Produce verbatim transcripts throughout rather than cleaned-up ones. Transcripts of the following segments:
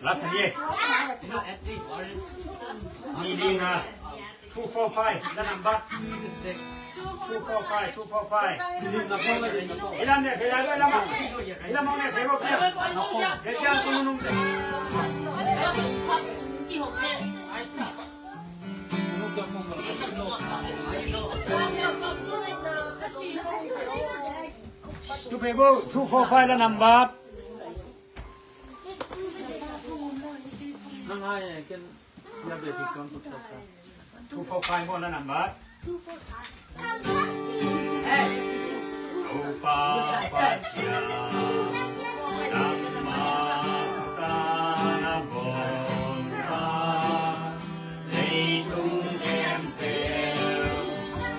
Last year. Ni ding na. Two four five, the number. Two four five, two four five. Ilan ne, ilan ne, ilan ne, ilan ne. Two people, two four five, the number. Two four five, the number. Topa Pasian, nangmah tawh na bawlsa, leitung khempeuh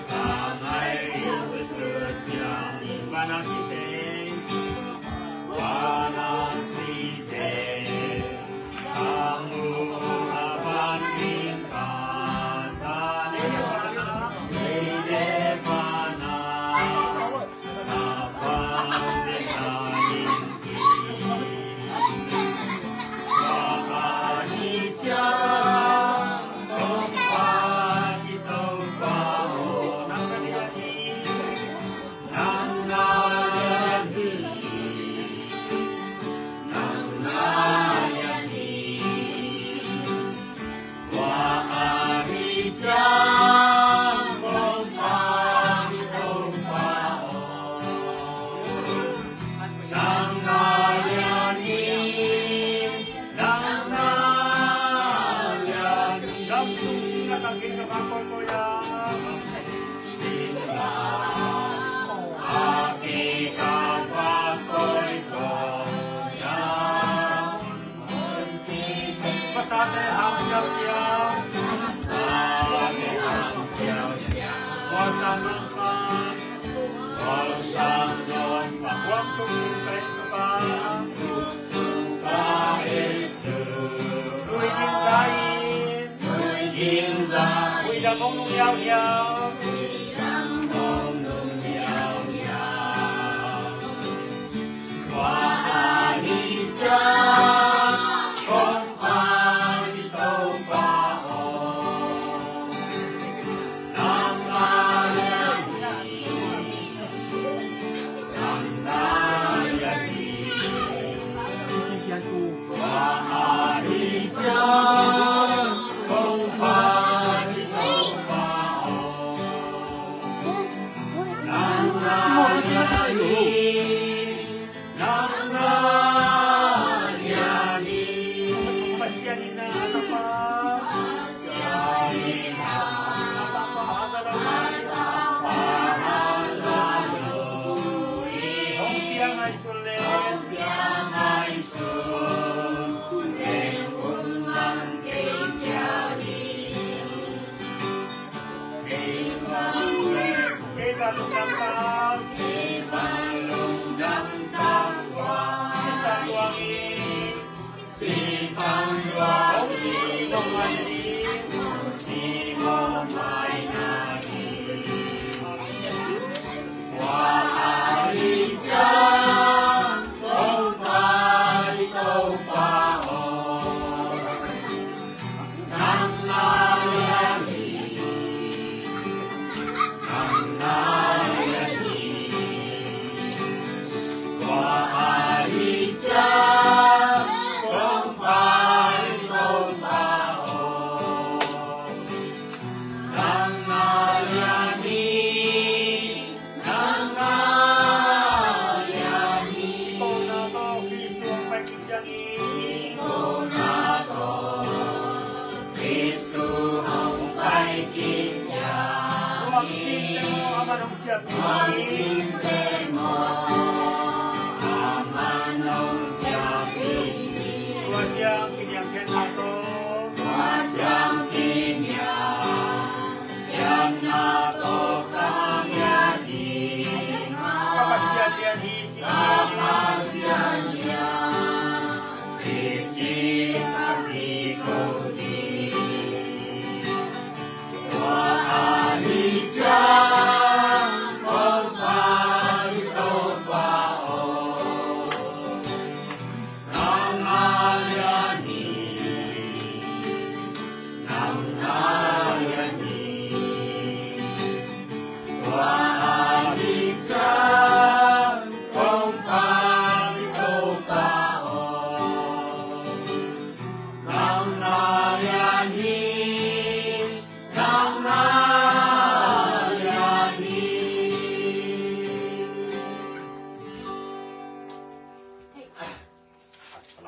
a ngai sutsuat ciangin, vanah kite, vanah site,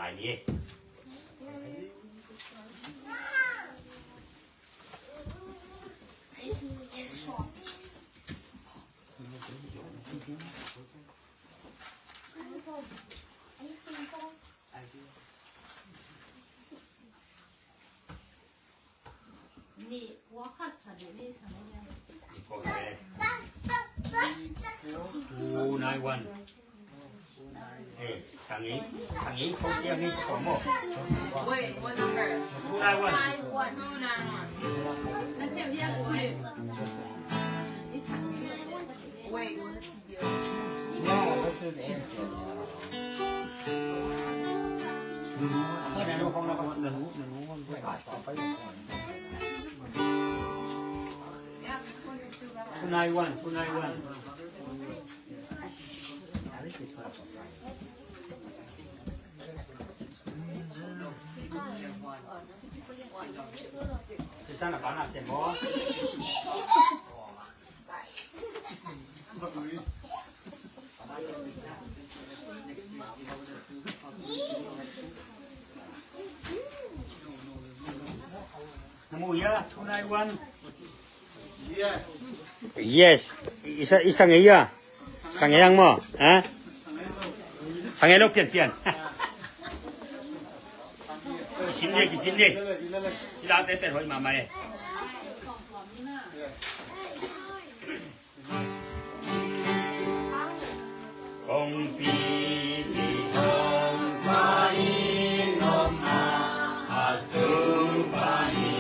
Ai ni. Two nine one. Eh, sangin, sangin kong tiang ni kong mo. Wait, what number? Two nine one. Two nine one. Wait, what? Two nine one, two nine one. Yes. I sa, i sang ei a. Sang ei ang mo, ha? Sang ei lo, pian, pian. Kisin de, kisin de. Sila te te hoi mama e. Kong pi pi hong sa i nom a, a sung pa i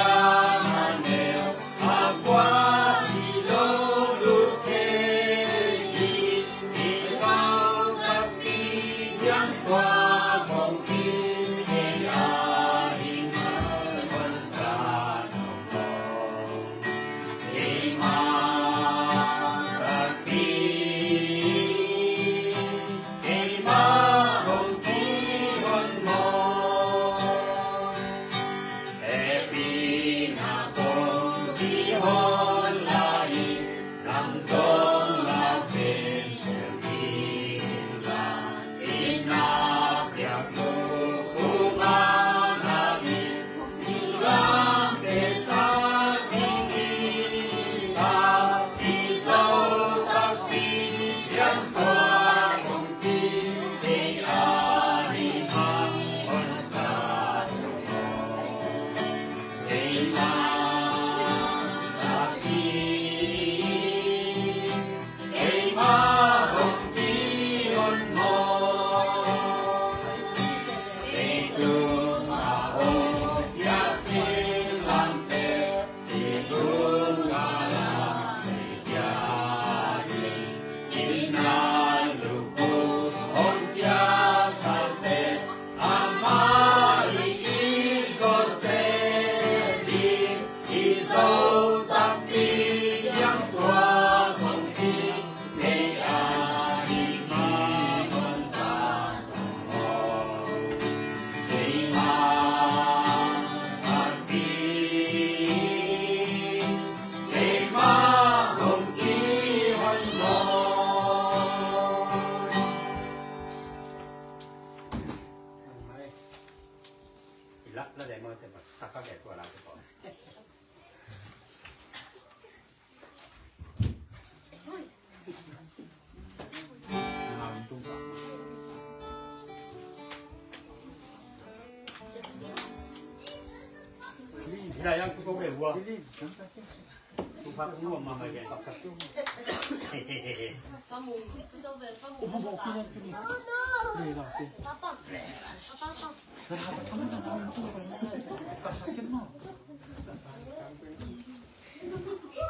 a wa pi.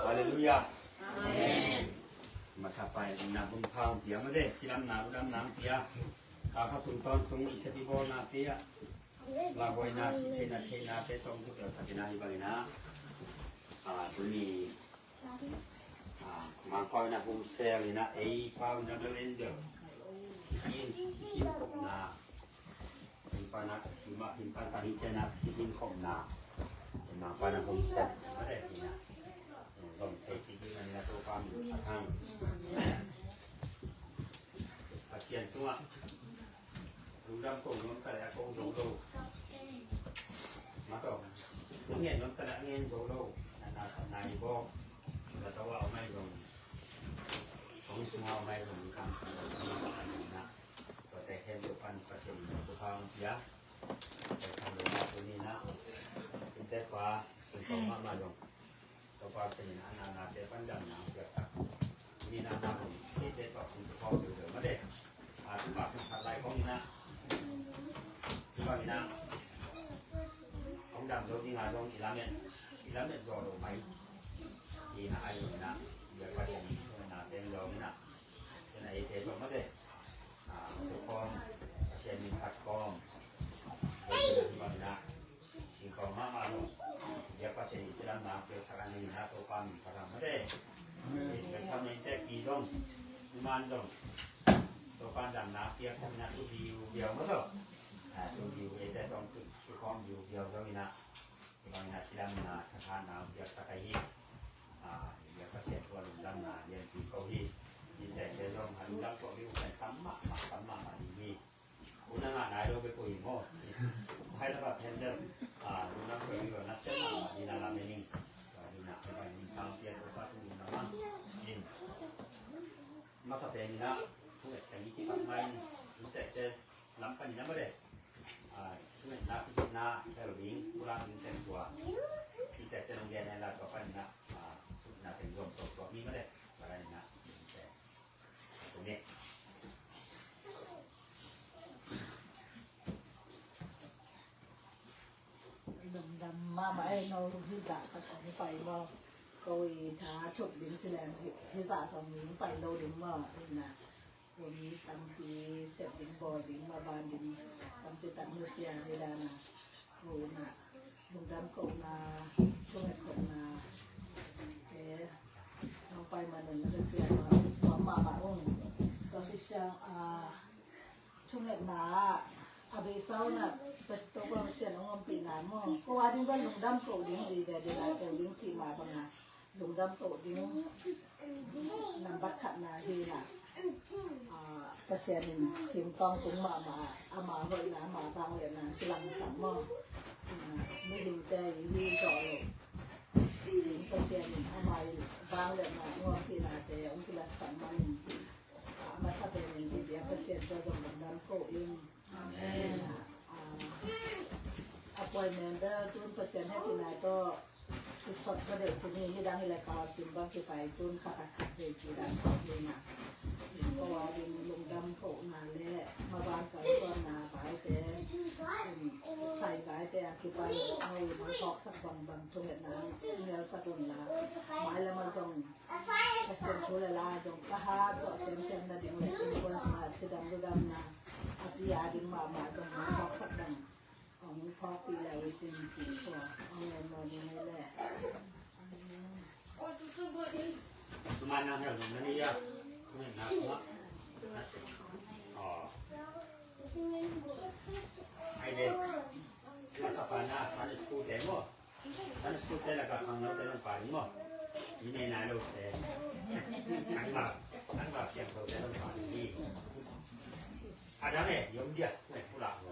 Halleluiah. Amen. Masa pai na bung phau pia mate, cilam na budam nang pia. Kaka sung ton tung isep i bol na pia. Labuai na si thei na thei na te tong tu pia sakina hi bangina. Ah, tuni. Ah, mangkau ina hum sel ina ei pau ina bel en bel. Hin, hin kong na. Himpa na, himpa, himpa ka hi cena, him kong na. Mangkau ina hum sel. Mare ina. Zong thei ci ding na ina to pa mi a thang. Pasian tua. Lungdam ko nuam ta leh a ko zo lo. Ma tawh. Ngen nuam ta leh a ngen zo lo. Na na sa na i bawk. Na tawh a om ai zong. Kong sung a om ai zong kam. Na. Tua te khen tua pan Pasian in tua pa om sia. Tua pan lo na tua ni na. Tua te pa. Sung kong ma ma zong. Topa Pasian in a na na te pan damna hong piaksak. Ni na na hong eite tawh hong kikawm deuhdeuh mah de. A, tu bak hong khat lai kong ina. Tu bak ina. Hong dam zo ding a zong i lamet. I lamet zaw lo mai. I na ai lo ina. Bia Pasian in na te lo ina. Ina eite tawh mah de. A, tu kawm. Pasian in khat kawm. Tu bak ina. Singkawng mahmah lo. Bia Pasian in cidamna piaksak a, nang in a Topa min phatang mate. Amen. Bia tham in tek pi zong, thuman zong, Topa damna piaksak in a tu biu biau mah lo. A, tu biu eite tawng tu, tu kawng biu biau zong in a, tu bang in a cidamna thathana piaksak ahi. A, Bia Pasian tua lungdamna lianpi ko hi. In tek te zong a lungdam ko biu kan tam mahmah, tam mahmah ding hi. Una ngah nai lo bek uh hi maw. Hai na ba pen del. Ah, una ko mi ba na sem ma ni na la me ning. Ba ni na ba ni tang pia ko pa tu na ma. In. Masa pen ni na. Tu et ka ni ki pa mai ni. Tu te te lam pa ni na ma de. Ah, tu et na tu na el ding. Ula ding te tua. Ki te te nong dia na la ko pa ni na. Ah, tu na te yom to to ni ma de. Ba ni na. Lungdam mahmah ei, no hih zah tak hong pai maw. Ko i tha thuk ding ci leng hih zah tawh hong pai lo ding maw. Ina hong tampi sep ding bawl ding maban ding tampi tak nusia ding dan a. Ko na lungdam kohna, thunget kohna te nong pai man un na ka cian ma, tua mahmah ung. Tua khit ciang a, thungetna ah a beisa un a, Topa Pasian hong ompihna maw. Ko a ding bel lungdam koh ding, ding, ding, ding, ding, ding cih mah bang a lungdam koh ding nambat khatna hi na. Ah, Pasian in singkawng tung mahmah a, ama hoihna, ama vangliatna kilangsang maw. Ah, mihingte i hi zawh loh ding Pasian in ama vangliatna, nuampihnate hong kilatsang manin, ah, a masa penin i biak Pasian tua zong lungdam ko in. Amen. Ah, appointment bel tun Pasian hehpihna tawh kisot ka deuh tuni, nidang hi le pau sim bang kipai tun kha khat khat vei ci dan ko hi na. Ko a ding lungdam kohna le maban kalsuanna vaite, sai vaite a kipan a ui mangkawksak bangbang thungetna ngelsak unla, mai le ma zong Pasian thu le la zong ka hat zawh semsem nading le innkuan sungah cidam ludamna a pi a ding mahmah zong mangkawksak dang hong phawkpih le uh cin cin tua hong ngen mawh ding hi le. Amen. Thuman nang hel nong na ni a. Thuman na kuma. Aw. Ai de. Masa pa na Sunday school te maw. Sunday school te la ka khang no te nong pa ding maw. Ni ne na lo te. Nang ba, nang ba siang to te nong pa ding. Adang e, yom dia, ne pula maw.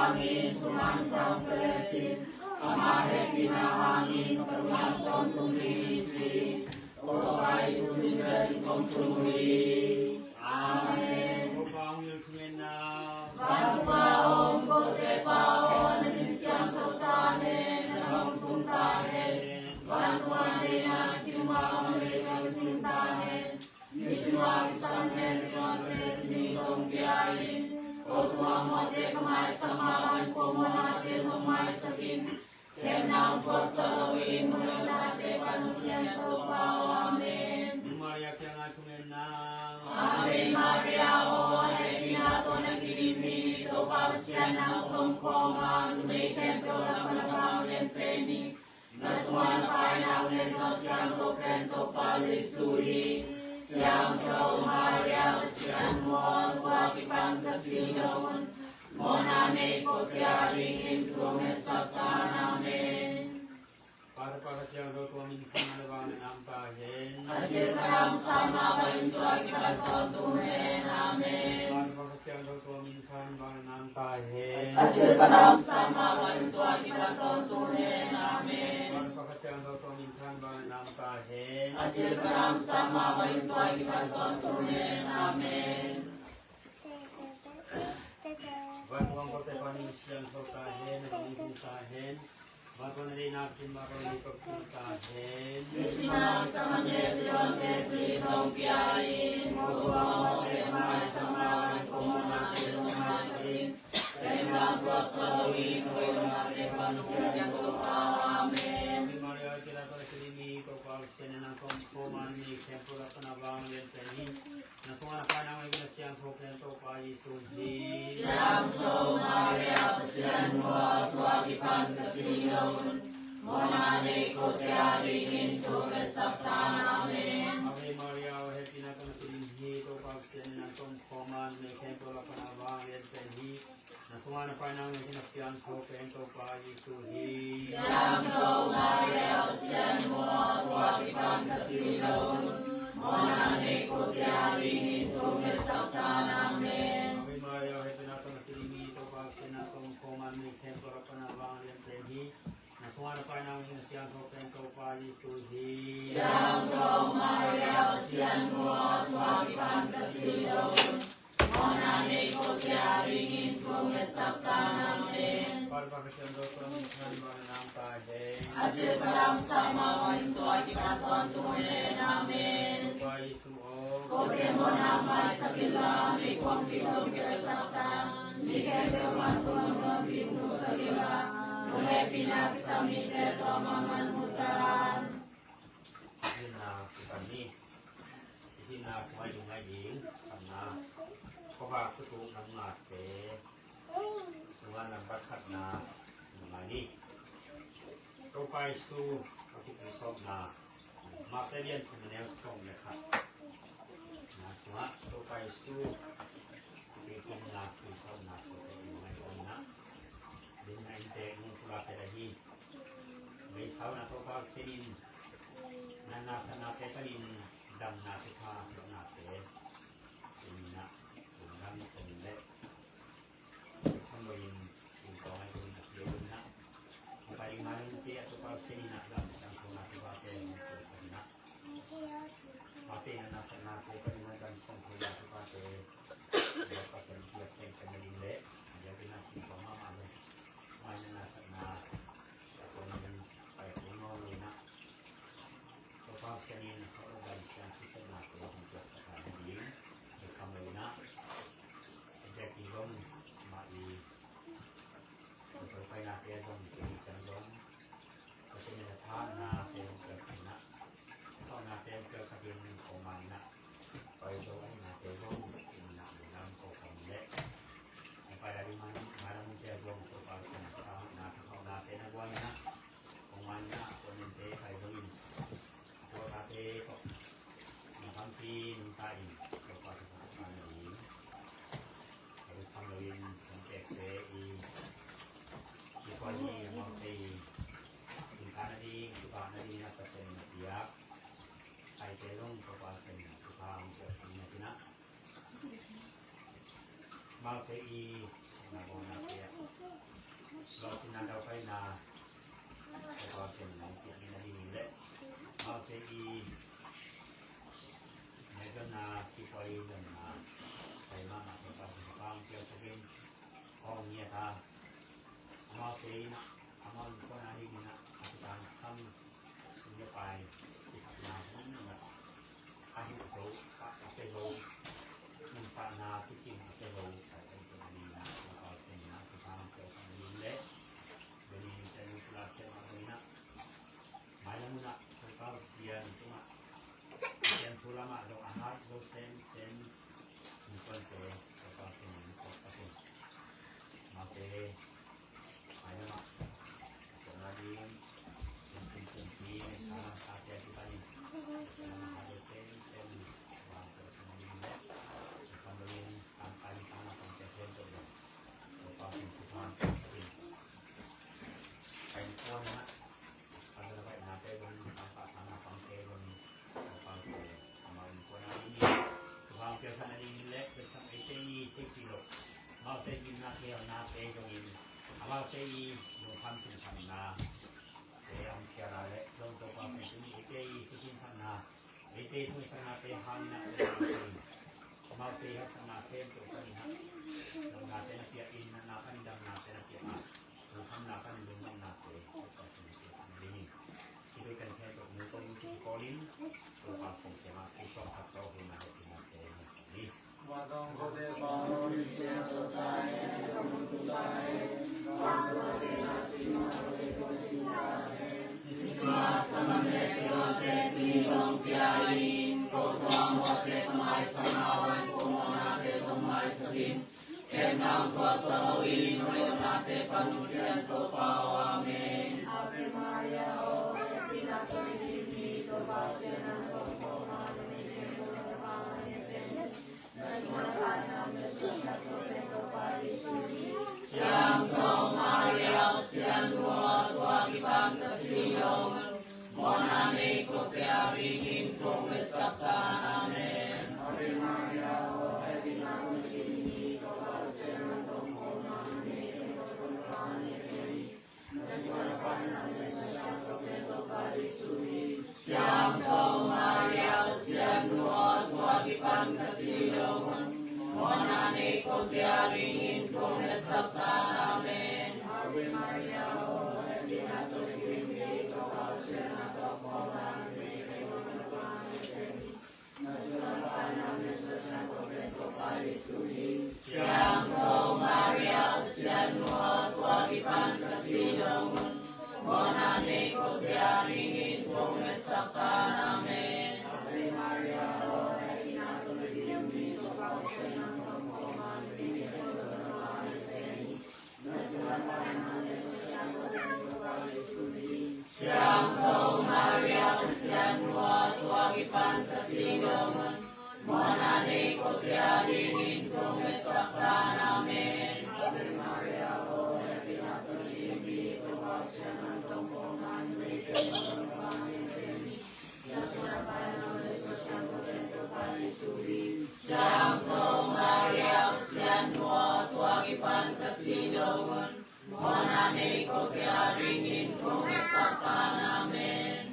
hangin thuman khawng ka lecin, amah hehpihna hangin ka lungdam tawntung ding hi, ci. Topa Jesu min in kong thum hi. Amen. Topa hong hilh thungen aw. Vantung a om kote Pa aw, na min siangtho ta hen, na gam hong tung ta hen. Vantung a deihna cih bang a om leitungah zong ta hen. Misuang kisam hen, migawmte tuni zong pia in. Ko tungah mawhte ka maisak mah bangin ko mawhnate zong maisak in. Khemna hong puaksuak loin, hong lemnate pan hong pian Topa aw. Amen. Maria kiangah thungetna. Ave Maria aw, hehpihna tawh na kidim hi, Topa Pasian nang kong khawm a, numei khempeuh lak pan na vanglian pen hi. Na sungah na paina ngen zo siangtho pen Topa Jesu hi. Siangtho Maria Pasian mu aw, tua kipan ka si lo un, mawhna nei kote a dingin thu hong ngetsak ta in. Amen. Pa, Tapa, Kha Siangtho tua min khan a le vang le nam ta hen. A cil pan a om sa mah bangin tua kipan tawntung hen. Amen. Pa, Tapa, Kha Siangtho tua min khan vang le nam ta hen. A cil pan a om sa mah bangin tua kipan tawntung hen. Amen. Pa, Tapa, Kha Siangtho tua min khan vang le nam ta hen. A cil pan a om sa mah bangin tua kipan tawntung hen. Amen. Vantung a om kote Pa, na min siangtho ta hen, na gam hong tung ta hen. Vantung a deihna cih bang a om leitungah zong ta hen. Misuang kisam hen, migawmte tuni zong pia in. Ko tungah mawhte ka maisak mah bangin ko mawhnate zong maisak in. Khemna hong puaksuak loin, hong lemnate pan hong pian Topa aw. Amen. Ave Maria, hehpihna tawh na kidim hi, Topa Pasian nang kong khawm a, numei khempeuh lak pan na vanglian pen hi. Na sungah na paina ngen zo siangtho pen Topa Jesu hi. Siangtho Maria Pasian mu aw, tua kipan ka si lo un, mawhna nei kote a dingin thu hong ngetsak ta in. Amen. Ave Maria aw, hehpihna tawh na kidim hi, Topa Pasian nang kong khawm a, numei khempeuh lak pan na vanglian pen hi. Na sungah na paina ngen zo siangtho pen Topa Jesu hi. Siangtho Maria Pasian mu aw, tua kipan ka si lo un, mawhna nei kote a dingin thu hong ngetsak ta in. Amen. Ave Maria aw, hehpihna tawh na kidim hi, Topa Pasian nang kong khawm a, numei khempeuh lak pan na vanglian pen hi. Na sungah na paina ngen zo siangtho pen Topa Jesu hi. Siangtho Maria Pasian mu aw, tua kipan ka si lo un, mawhna nei kote a dingin thu hong ngetsak ta in. Amen. Pa, Tapa, Kha Siangtho tua min khan vang le nam ta hen. A cil pan a om sa mah bangin tua kipan tawntung hen. Amen. Topa Jesu aw, kote mawhna maisak inla, meikuangpih tawh kilatsak ta in. Mi khempeuh vantung a om lopi hong musak inla, nong hehpihna kisam mite tawh amah man mu ta in. Hihna kipan ni. Hihna sungah i ngai ding khatna, Kawhhak thutuk nang ngate sungah nambat khatna ngai ni. Topa Jesu a thupi sawmna, Mate lian thum, a neu sawm le khat na sungah Topa Jesu a thupi sawmna, thupi sawmna, Topa Jesu ngai sawmna. Na inntek nung pulakte la hi. Beisau na Topa Pasian in na nasatnate panin damna thupha piaknate in na lungdam pen le tham loin singkawng a dun a pia dun na. A pai ding mah nungte a Topa Pasian in na lam sangkhawmna thuphate hong pia dun na. Pate na nasatnate panin na lam sangkhawmna thuphate Pasian piak sengsen na ding le a diakin na singkawng mahmah lo. Mai na nasatna a sangin pai kul nawn lo na. Topa Pasian in a sawt a dam siang sisetnate hong piaksak nading a kham lo na. A diakin zong mah i a sawt painate zong kei ciang zong Pasian in a thahatnate hong piaksak na. Thahatnate hong piaksak in kong man na. Pai zo a hinate zong in na lungdam ko kham le. A pai la ding man na ding te zong Topa Pasian in a thahatnate na guan na. Kong man na kong mente pai zo in. Topa te ko. Na pangpi nungta in Topa te ko na ding. Adu tham loin samtekte i sipuan i amaute i tingkang nading, sukak nading na Pasian na piak. Saite zong Topa Pasian na thupha hong piak nading na tina. Amaute i na bawna piak. Lawhcin na daupai na Topa Pasian na hong piak nading le. Amaute i Mekdona sipuai donna sai mahmah Topa Pasian thupha hong piaksak in. Hong ngiat a amaute in amau innkuan a dingin a thutang sam sum le pai kisakna hun in a huh zo, a pia zo, nuntakna kicing a pia zo, sai a dingin a Topa Pasian in a thupha hong piaksak nading le. Beni in pen pulak pen a dingin a Mailam hun ah Topa Pasian tungah Pasian thu lamah zong a hat zo semsem innkuante Topa Pasian in suaksak in. Amaute mailam ah Pasian a ding tumcin pumpi neihsa lamsate a kipan in Pasian lamah a hat zo semsem in Topa Pasian a ding le Pasian a ding in sangkai in sangkai in sangkai in Topa Pasian thupha piaksak in. Pai kuan ah Pasian a baih nate zong, Pasian a pangte zong, Pasian amau innkuan a dingin thupha hong piaksak nadingin le, piaksak eite i theihpih loh amaute gimnate, nate zongin amaute i lungkham sinkhamnate a hong phial a le zong, Topa Pasian tuni eite i thucinsakna, eite i thucinsaknate hangin ah, Topa Pasian amaute i haksatna khempeuh panin ah damnate na piak in, natna panin damnate na piak a, lungkhamna panin lungdamnate Topa Pasian na piaksak nadingin. Hih bek pen khempeuh nu tawh nu tawh kikawlin Topa Pasian kiangah kisuak khat tawh hoihna hehpihna te na sam ni. Ken nang tua sa lo in, hoihnate pan Pathian Topa aw. Amen. Ave Maria, aw Pi na tawh i kim hi, Topa Pasian na tawh kawma na mi ken lo na pa na mi ken. Na sungah na pa na mi ken, Topa Jesu hi. Siangtho Maria, Pasian nu aw, tua kipan ka si lo. Mawhna nei kote a dingin kong etsak ta in. Amen. Ave Maria, aw Pi na tawh i kim hi, Topa Pasian na tawh kawma na mi ken, Topa na mi ken. Siangtho Maria, Pasian nu aw, tua kipan ka si lo un. Mawhna nei kote a dingin kong etsak ta in. Amen. Ave Maria, aw Pi na tawh i kim hi, Topa Pasian na tawh kawma na mi ken, Topa na mi ken. Siangtho Maria, Pasian nu aw, tua kipan ka si lo un. Mawhna nei kote a dingin kong etsak ta in. Amen. Ave Maria, aw Pi na tawh i kim hi, Topa Pasian na tawh kawma na mi ken, Topa na mi ken. Siangtho Maria, Pasian nu aw, tua kipan ka si lo un. Mawhna nei kote a dingin kong etsak ta in. Amen. Ave Maria, aw Pi na tawh i Siangtho Maria, Pasian' nu aw, tua kipan ka si dong un, mawhna nei kote adingin thong etsak ta in. Amen.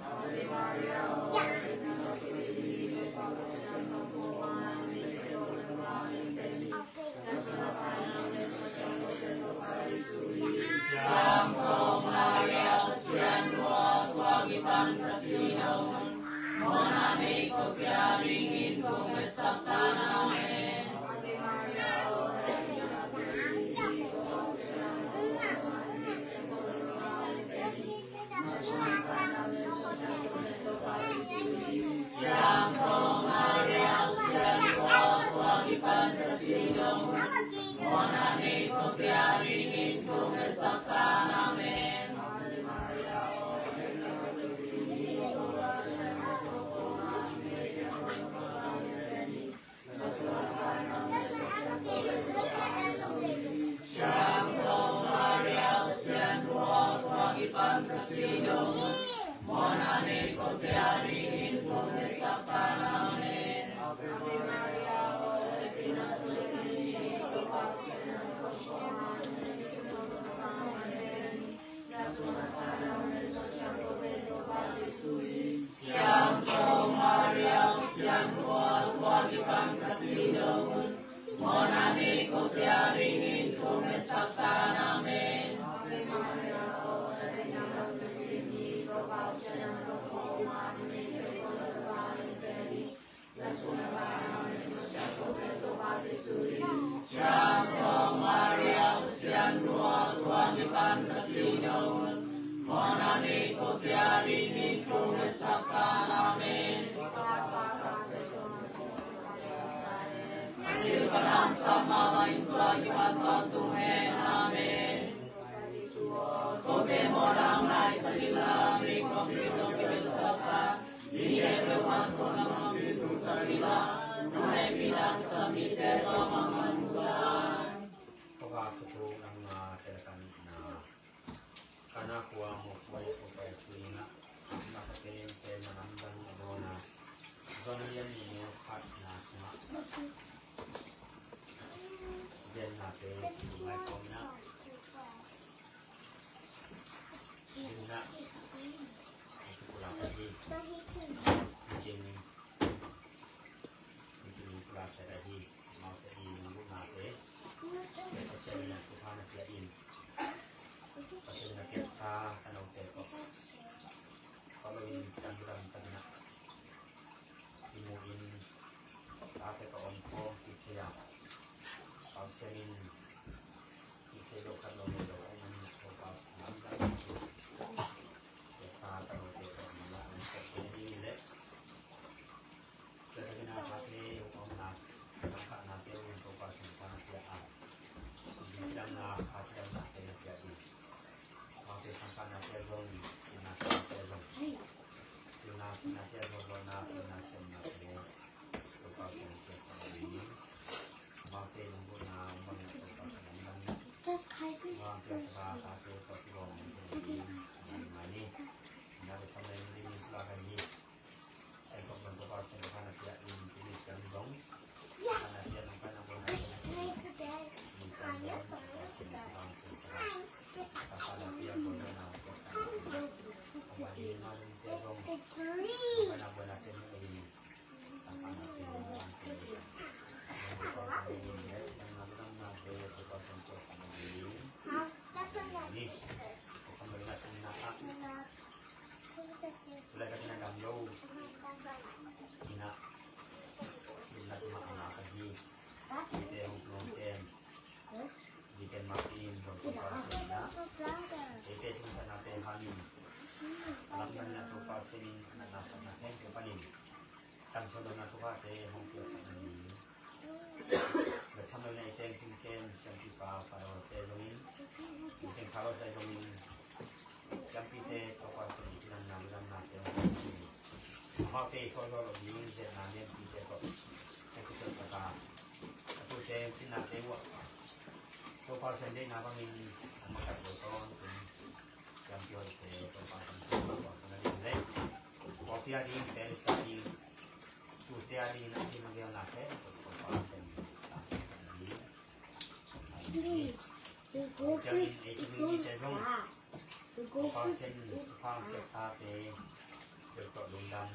Siangtho Maria, Pasian' nu aw, tua kipan ka si dong un, mawhna nei kote adingin thong etsak ta in. Amen. Siangtho Maria, Pasian' nu aw, tua kipan ka si dong un, mawhna nei kote adingin thong etsak ta in. Amen. Siangtho Maria, Pasian' nu aw, tua kipan ka si dong un, mawhna nei kote adingin thong etsak ta in. Amen. Siangtho Maria, Pasian' nu aw, tua kipan ka si dong un, mawhna nei kote adingin thong etsak ta in. Amen. Siangtho Maria, Pasian' nu aw, tua kipan ka si dong un, mawhna nei kote adingin thong etsak ta in. Amen. A cil pan a hong sap mah bangin tua kipan tawntung hen. Amen. Kote mawhna hong naisak in la, mi kong ki tong ki bel sak a, mi heh peuh mah tawh na mangthang sak in la, na hehpihna kisam mite tawh mangthang un la. Ka va ka thu nang na te la kan na. Kana khua mawhpuai a khuapai sui in ah, masa pen pen na lamdang a dawn a, John lian nih neu khatna sungah, genna te kimu ngai kawm in ah, in ah, a kipulak ahi. Cin, a kipulak ahi. Amaute i lungmuhna te, Pasian in a thupha na pia in, Pasian in a piaksa tanote tawh, sawt loin dangdang takin ah i mu in, tate tawh om khawm kik thei a, Pasian in kik thei lo khat lo nei lo a, i man in a thawhkau lamdang, piaksa tanote tawh om la, om khawm kik thei in leh, tua takin a tate hong omna, sangkhahnate hong Topa Topa na pia a, sumpi kidamna, kha kidamnate na pia ding. Amaute sangkhahnate zong, sinnate zong, pilna sinnate zong, lawhna pilna siamnate Topa Topa na pia ding. Amaute lungdamna, lungdamna Topa Topa na pia ding. Amaute sangkhahnate Topa Topa na pia ding. Amen. Ina le tham le ding pula kan hi. Lai ka tina dam lo. Ina, ina tuma ama ka hi. Ite hong tuang ten. Ite mak in hong tuang pa ina. Ite tung sana te hanin. Alam na ina tuang pa tenin ana na sana ten ke panin. Kan so na tuang pa te hong tuang sana ni. Bethlehem na i teng tung ken, siampipa Faro te zongin, i teng Faro te zongin, siampite Topa Pasian i kinamna, kinamna te zongin. Amaute i khualzo lo ding, zetna niampite tawh, a kituak taka, a tute cinate uah, Topa Pasian deihna bangin, a makat lo tawntung, siampi hoihte Topa Pasian deihna bangin, Pawlpi a ding, Pawlpi a ding, tute a ding, a ding a gel na te, Topa Pasian. Pawlpi a ding, ei tu ni te zong, Topa Pasian, Topa Pasian sa te, Topa lungdam,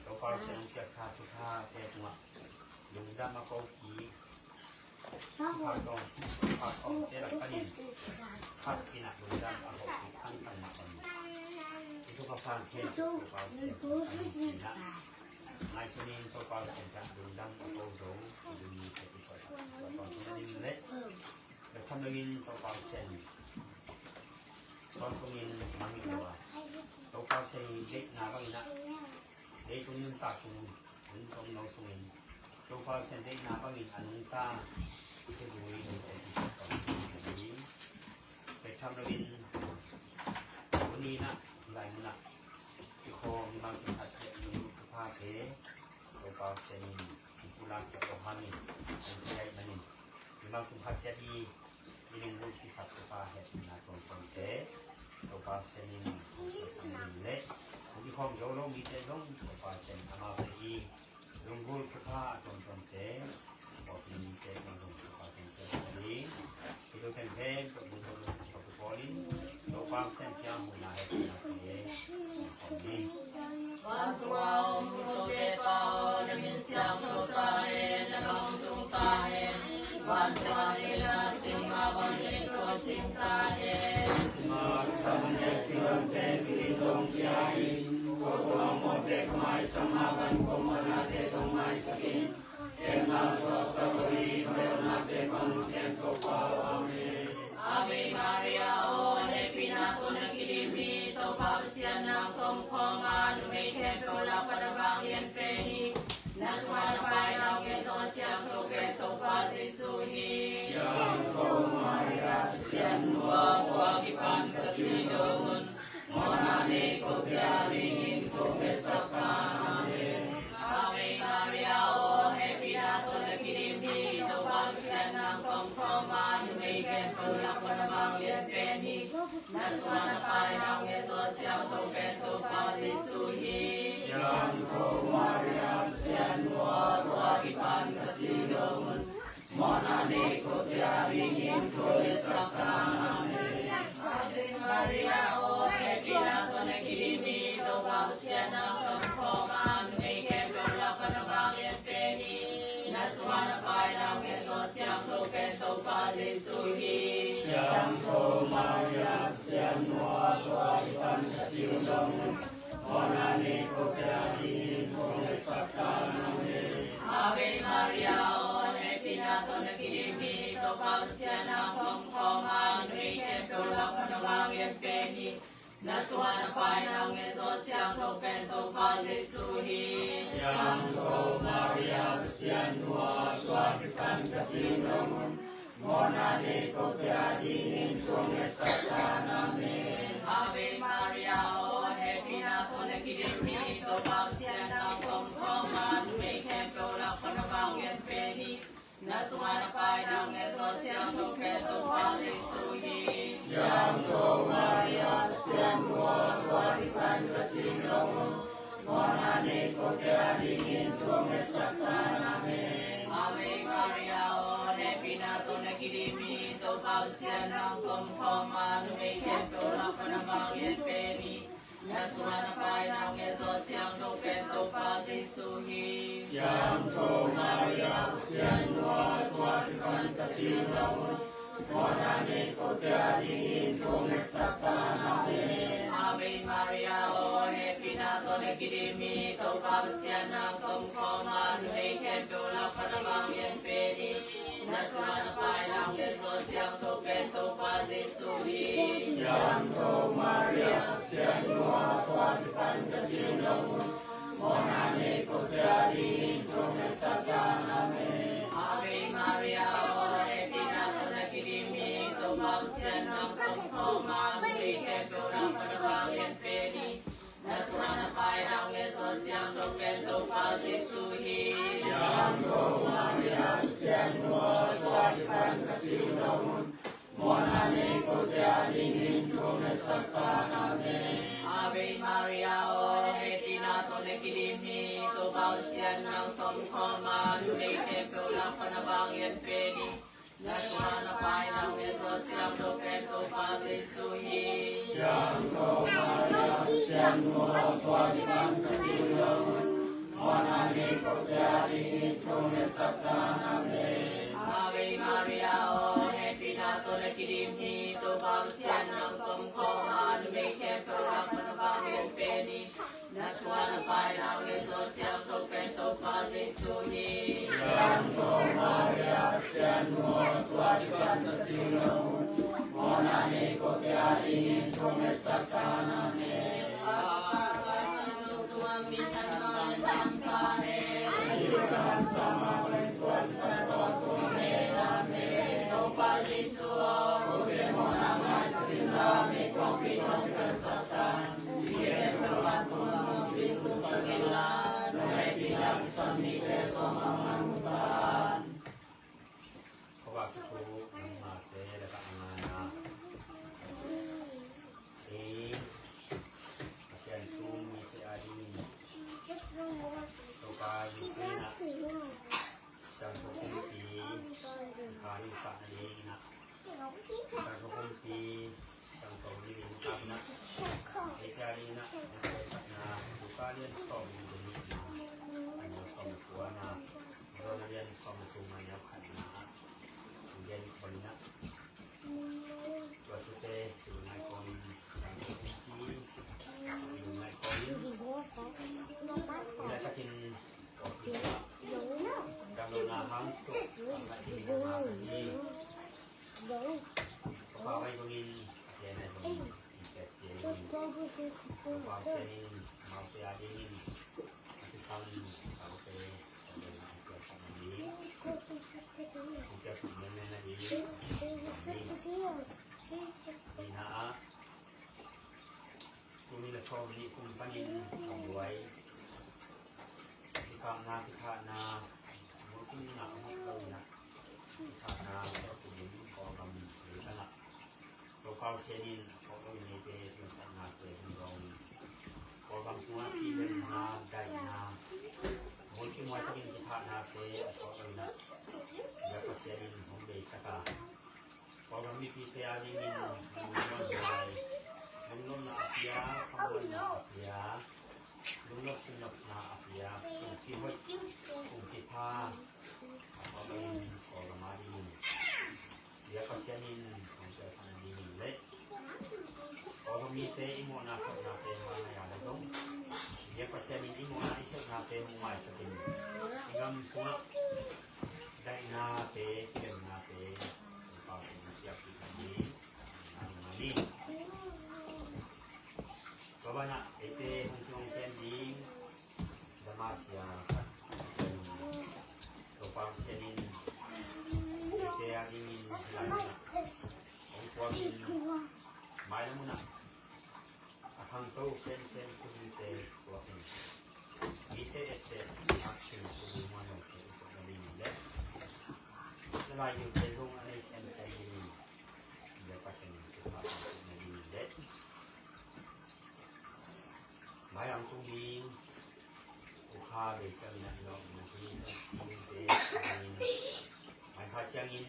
Topa Pasian sa, Topa te tungah lungdam a ko ki, Kha tawng, kha tawng te lak panin, kha kina lungdam a hawh kik khangkhang mah bangin, i thupha sang khin Topa Pasian tungah ngaihsun in Topa Pasian tungah lungdam a ko zo, i dum ni te i suak, i suak tawng tungah ding le, le tham lo in Topa Pasian tawng tungin mangin lo a, Topa Pasian i deihna bangin ah, leitung nuntak sung, hun tawng no sungin, Topa Pasian deihna bangin a nungta, i zui lo te i suak tawng tungin, Pek tham loin, tuni-in ah, hih lai munah i khawm mimal kim khat ciat i lungkhamte, Topa Pasian in i pulak ciat lo hamin, hong pia ahih manin, mimal kim khat ciat i i lunggulh kisap Topa hehpihna tuamtuamte, Topa Pasian in hong pia ahih manin le, hong kikhawm zo lo mite zong Topa Pasian in amaute i lunggulh thupha a tuamtuamte, pawlpi mite tungah zong Topa Pasian pia ding. Hih thu khempeuh bungtawn lo Topa Pasian kiang muhna hehpihna te khawm ni. Vantung a om Topa aw, na min siangtho ta hen, na lawng tung ta hen. Vantung a om na cing mah bangin kong cing ta hen. Sima sa man ya kiran te pili zong kia in, ko tua mo te kamai sa mah bangin ko mo na te zong maisak in. Ken na tua sa bali ko na te bang ken Topa. Amen. Ave Maria, aw hehpihna tawh na kidim hi, Topa Pasian nang kong khawm a, numei khempeuh lak pan na vang lian pen hi. Na sungah na pai na hong nget zo a siangtho pen Topa Jesu hi. Siangtho Maria, Pasian nu aw, tua kipan ka si dong un. Mawhna nei kote a dingin kong ngetsak ta hen. Ave Maria, aw hehpihna tawh na kidim hi, Topa Pasian nang kong khawm a, numei khempeuh lak pan na vang lian pen hi. Na sungah na pai na hong nget zo a siangtho pen Topa Jesu hi. Siangtho Maria, Pasian nu aw, tua kipan ka si dong un. Mawhna nei kote a dingin kong ngetsak ta hen. Ave Maria, aw hehpihna tawh na kidim hi, Topa Pasian nang kong khawm a, numei khempeuh lak pan na vang lian pen hi. Na sungah na pai na hong nget zo a siangtho pen Topa Jesu hi. Siangtho Maria, Pasian nu aw, tua kipan ka si dong un. Mawhna nei kote a dingin kong ngetsak ta hen. Ave Maria, aw hehpihna tawh na kidim hi, Topa Pasian nang kong khawm a, numei khempeuh lak pan na vang lian pen hi. Na sungah na pai na hong nget zo a siangtho pen Topa Jesu hi. Siangtho Maria, Pasian nu aw, tua kipan ka si dong un. Mawhna nei kote a dingin kong ngetsak ta hen. Ave Maria, aw hehpihna tawh na kidim hi, Topa Pasian nang kong khawm a, numei khempeuh lak pan na vang lian pen hi. Na sungah na pai na hong nget zo a siangtho pen Topa Jesu hi. Siangtho Maria, Pasian nu aw, tua kipan ka si dong un. Mawhna nei kote a dingin kong ngetsak ta hen. Ave Maria, aw hehpihna tawh na kidim hi, Topa Pasian nang kong khawm a, numei khempeuh lak pan na vang lian pen hi. Na sungah na pai na hong nget zo a siangtho pen Topa Jesu hi. Siangtho Maria, Pasian nu aw, tua kipan ka si dong un. Mawhna nei kote a dingin kong ngetsak ta hen. Ave Maria, aw hehpihna tawh na kidim hi, Topa Pasian nang kong khawm a, numei khempeuh lak pan na vang lian pen hi. Na sungah na pai na hong nget zo a siangtho pen Topa Jesu hi. Siangtho Maria, Pasian nu aw, tua kipan ka si dong un. Mawhna nei kote a dingin kong ngetsak ta hen. Ave Maria, aw hehpihna tawh na kidim hi, Topa Pasian nang kong khawm a, numei khempeuh lak pan na vang lian pen hi. Na sungah na pai na hong nget zo a siangtho pen Topa Jesu hi. Siangtho Maria, Pasian nu aw, tua kipan ka si dong un. Mawhna nei kote a dingin kong ngetsak ta hen. Ave Nang tom khawm a, numei khempeuh lak pan a vanglian pen hi. Na suan a pai nang le Zo Siangtho pen Topa Jesu hi. Siangtho Maria, Siangtho tua kipan ka si lo. Mawhna nei kote a dingin thong le Satan. Amen. Ave Maria, aw hehpihna tawh na kidim hi. Topa Pasian nang tom khawm a, numei khempeuh lak pan a vanglian pen hi. Na suan a pai nang le Zo Siangtho pen Topa Jesu hi. Siangtho Maria, Siangtho tua kipan ka si lo. Mawhna nei kote a dingin thong le Satan. Amen. Khuavak thu nangmate lakah a ngana ei Pasian thu mite a dingin Topa Jesu in ah Siangtho Kumpi kha ding pah na ding in ah Siangtho Kumpi Siangtho dingin kha ding in ah ei kha ding in ah Luka lian sawm nih le nihna a neu sawm le kuana John lian sawm le thum a neu khatna ah hong gen khol in ah tua thute lungngaih kawmin lungngaih kawmin lungngaih takin kawmin damlohna hang tuk a ngaih ding nangma ka hi. Ka pau ahi bangin a pianai bangin i piatte bangin ka pau sianin amaute a dingin a kisam amaute a dingin a piasak ding a piasak menmen a ding. Amen. Nihna ah tul nih le sawm nih kum panin a buai kikapna kithahna mulkimna a mat lo in ah kithahna a kum in Kawlgam lei pan ah Topa Pasian in a sawt lo in eite piansaknate hong dawng in Kawlgam sungah kihlemna daihna mulkimhuai takin kithahnate a sawt lo in ah Biak Pasian in hong beisak a Kawlgam mipite a dingin lungnopna, lungnopna a pia, khamhuaina a pia, lungnop sinnopna a pia, kum kihoih, kum kipha a Kawlgam in Kawlgam a dingin Biak Pasian in hong piasak na dingin le Kawlgam mite i mawhna khelhnate hong ngai a le zong Biak Pasian in i mawhna i khelhnate hong maisak in i gam sungah daihnate, kilemnate Topa Pasian in piakpih ding a ding a ni. Tua banah eite hong ci hong ken ding Damasia khat Topa Pasian in eite a dingin hilai munah hong kuamin mailam munah a khangto sensen khuhite tuakin mite etteh a khin khuhte muanote i suahna dingin le na laiyote zong a nei sensen dingin Biak Pasian in thupha na dingin le Mai ang tung ding ukha bei ciangin a inawk na hi. Tung te mai kha ciangin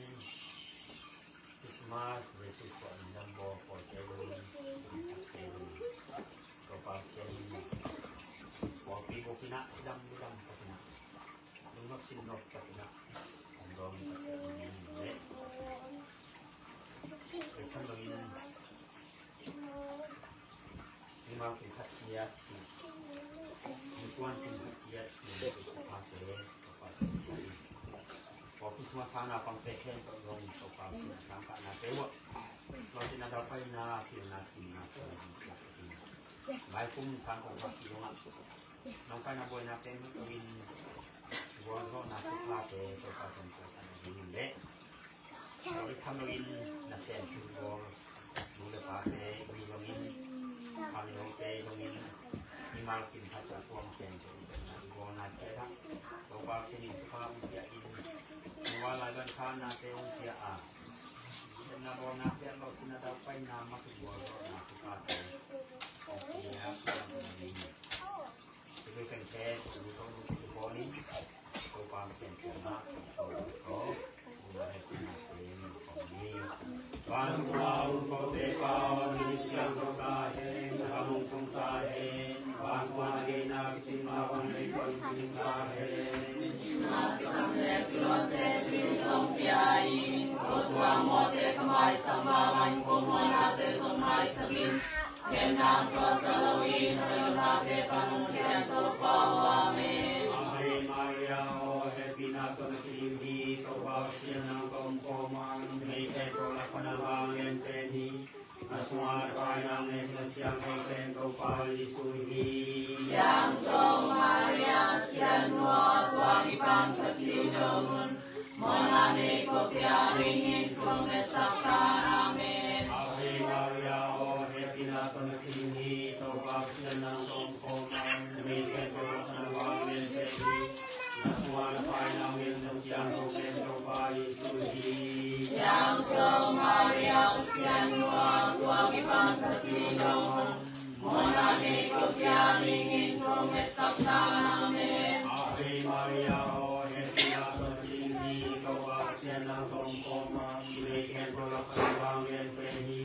Christmas, Jesus suah in dam baw pawl te dong in te dong in Topa siangin pawlpi bukinah dam dam pakinah lungnop sinnop pakinah ang dawng pakinah ding in leh. Ei tham dong in Mimal kin khat ciat, mipuan kin khat ciat, pawlpi sungah sang na pangte khempeuh zong Topa sin a sangkahna te uah lawhcina, daupaina, pilna, thimna, mai kum sang kong khat ci zongah nong paina buaina khempeuh in gualzawhna thuphate Topa sin a sangkah ding in leh Tua i tham loin nasem sunggawl nu le pate mi zongin khangnote zongin mimal kim khat a kuang teng tawh i sepna i bawlna ciat ah Topa Pasian in thupha hong pia in, tua lai ban khanate hong pia a, sepna bawlna pia lo cina daupaina mak in gualzawhna thuphate hong pia a, hong pia a. Hih lui tengte, hih lui tengte, hih lui tengte, Pasian kiangah ka ko ko, na hehpihna teng kong ni. Vantung a om kote pa aw, na min siangtho ta hen, na gam hong tung ta hen, vantung a na deihna kicing mah bang na deih khawng kicing ta hen. Nisim a kisam le kilawmte tui zong pia in, ko tuam mawhte ka maisak mah bang ko muanate zong maisak in. Khemna tuah sa lo in, ka lawmnate pan hong khia in Topa aw. Amen. Ave Maria, aw hehpihna tawh na kidim hi, Topa Pasian nang tawh om khawm a, mi khempeuh lak pan a vanglian pen hi. Na sungah na paina hong nget na siangtho pen Topa Jesu hi. Siangtho Maria, Sian nu aw, tua kipan ka si dong un, mawhna nei ko kia dingin thu hong ngetsak ta in. Amen. Ave Maria, aw hehpihna tawh na kidim hi, Topa Pasian nang tawh om khawm a, mi khempeuh lak pan a vanglian pen hi. Na sungah na paina hong nget na siangtho pen Topa Jesu hi. Siangtho Maria, Sian nu aw, tua kipan ka si dong un, mawhna nei ko kia dingin thu hong ngetsak ta in. Amen. Ave Maria, aw hehpihna tawh na kidim hi, Topa Pasian nang tawh om khawm a, mi khempeuh lak pan a vanglian pen hi.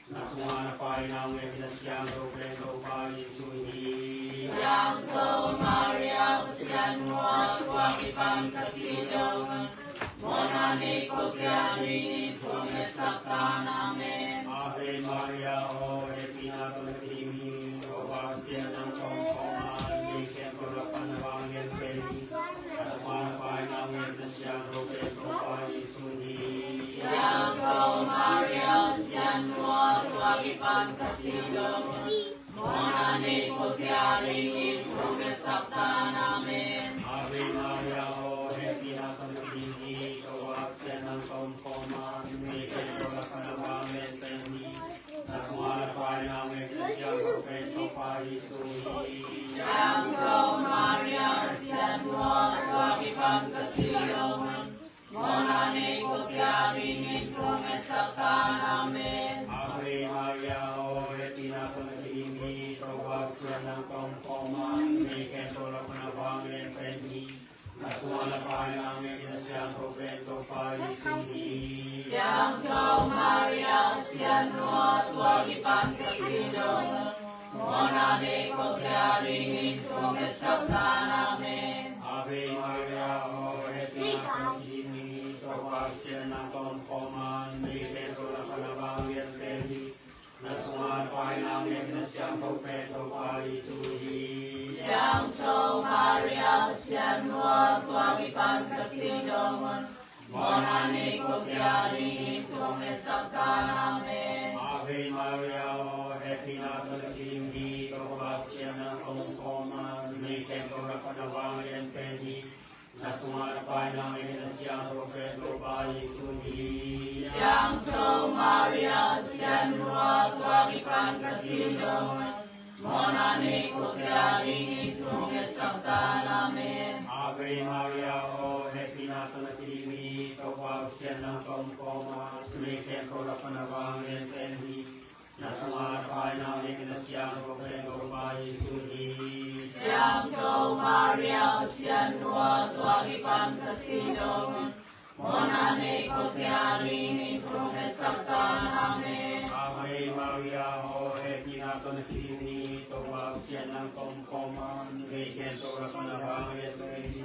Na sungah na paina hong nget na siangtho pen Topa Jesu hi. Siangtho Maria, Pasian nu aw, tua kipan ka si dong un, mawhna nei ko kia dingin thu hong ngetsak ta in. Amen. Ave Maria, aw hehpihna tawh na kidim hi, Topa Pasian nang tawh om khawm a, mi khempeuh lak pan a vanglian pen hi. Na sungah na paina hong nget na siangtho pen Topa Jesu hi. Siangtho Maria, Pasian nu aw, tua kipan ka si dong un, mawhna nei ko kia dingin thu hong ngetsak ta in. Amen. Ave Maria, aw hehpihna tawh na kidim hi, Topa Pasian nang tawh om khawm a, mi khempeuh lak pan a vanglian pen hi. Na sungah na paina hong nget na siangtho pen Topa Jesu hi. Siangtho Maria, Pasian nu aw, tua kipan ka si dong un, mawhna nei ko kia dingin thu hong ngetsak ta in. Amen. Ave Maria, aw hehpihna tawh na kidim hi, Topa Pasian nang tawh om khawm a, mi khempeuh lak pan a vanglian pen hi. Na sungah na paina hong nget na siangtho pen Topa Jesu hi. Siangtho Maria, Pasian nu aw, tua kipan ka si dong un, mawhna nei ko kia dingin thu hong ngetsak ta in. Amen. Ave Maria, aw hehpihna tawh na kidim hi, Topa Pasian nang tawh om khawm a, mi khempeuh lak pan a vanglian pen hi. Na sungah na paina hong nget na siangtho pen Topa Jesu hi. Siangtho Maria, Pasian nu aw, tua kipan ka si dong un, mawhna nei ko kia dingin thu hong ngetsak ta in. Amen. Ave Maria, aw hehpihna tawh na kidim hi, Topa Pasian nang tawh om khawm a, mi khempeuh lak pan a vanglian pen hi. Na sungah na paina hong nget na siangtho pen Topa Jesu hi. Siangtho Maria, Pasian nu aw, tua kipan ka si dong un, mawhna nei ko kia dingin thu hong ngetsak ta in. Amen. Ave Maria, aw hehpihna tawh na kidim hi, Topa Pasian nang tawh om khawm a, mi khempeuh lak pan a vanglian pen hi. Na sungah na paina hong nget na siangtho pen Topa Jesu hi. Siangtho Maria, Pasian nu aw, tua kipan ka si dong un, mawhna nei ko kia dingin thu hong ngetsak ta in. Amen. Ave Maria, aw hehpihna tawh na kidim hi, Topa Pasian nang tawh om khawm a, mi khempeuh lak pan a vanglian pen hi.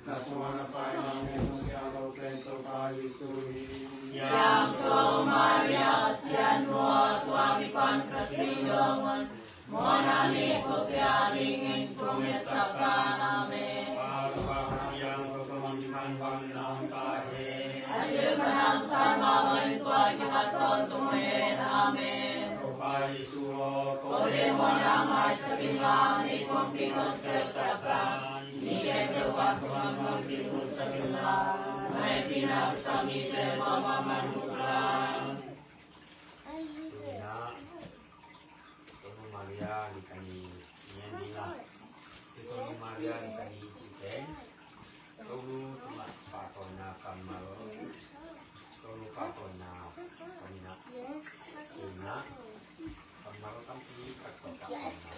Na sungah na paina hong nget na siangtho pen Topa Jesu hi. Siangtho Maria, Pasian nu aw, tua kipan ka si dong un, mawhna nei ko kia dingin thu hong ngetsak ta in. Amen. Pa, Tapa, Kha Siangtho tawh a min thang vang na om ta hen. A cil pan a hong sang mah bangin tua kipat tawntung hen. Amen. Topa Jesu aw, kote mawhna maisak in la, ei kongpi hong telsak in. Mi khempeuh vantung gam gam ding hun sa ding la, na hehpihna kisam mite kuamah mah hun la. Tuni-in ah Tonu Maria Litany ngen ni la. Tonu Maria Litany cih pen Tonu tungah pahtawina kammal, Tonu pahtawina kammal, kammal tampi tak pahtawina.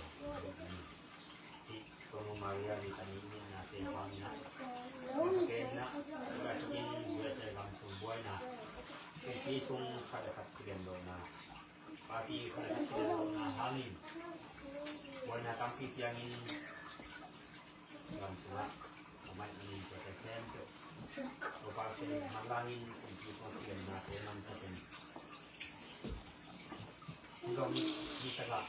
Tonu Maria Litany ngetnate bangin ah, Kumpi sung khat le khat kilianlohna, party khat le khat kilianlohna hangin buaina tampi piangin gam sungah a maih manin tuate khempeuh Topa Pasian manlangin kumpi sungah kiliannate manphatin zong nitakah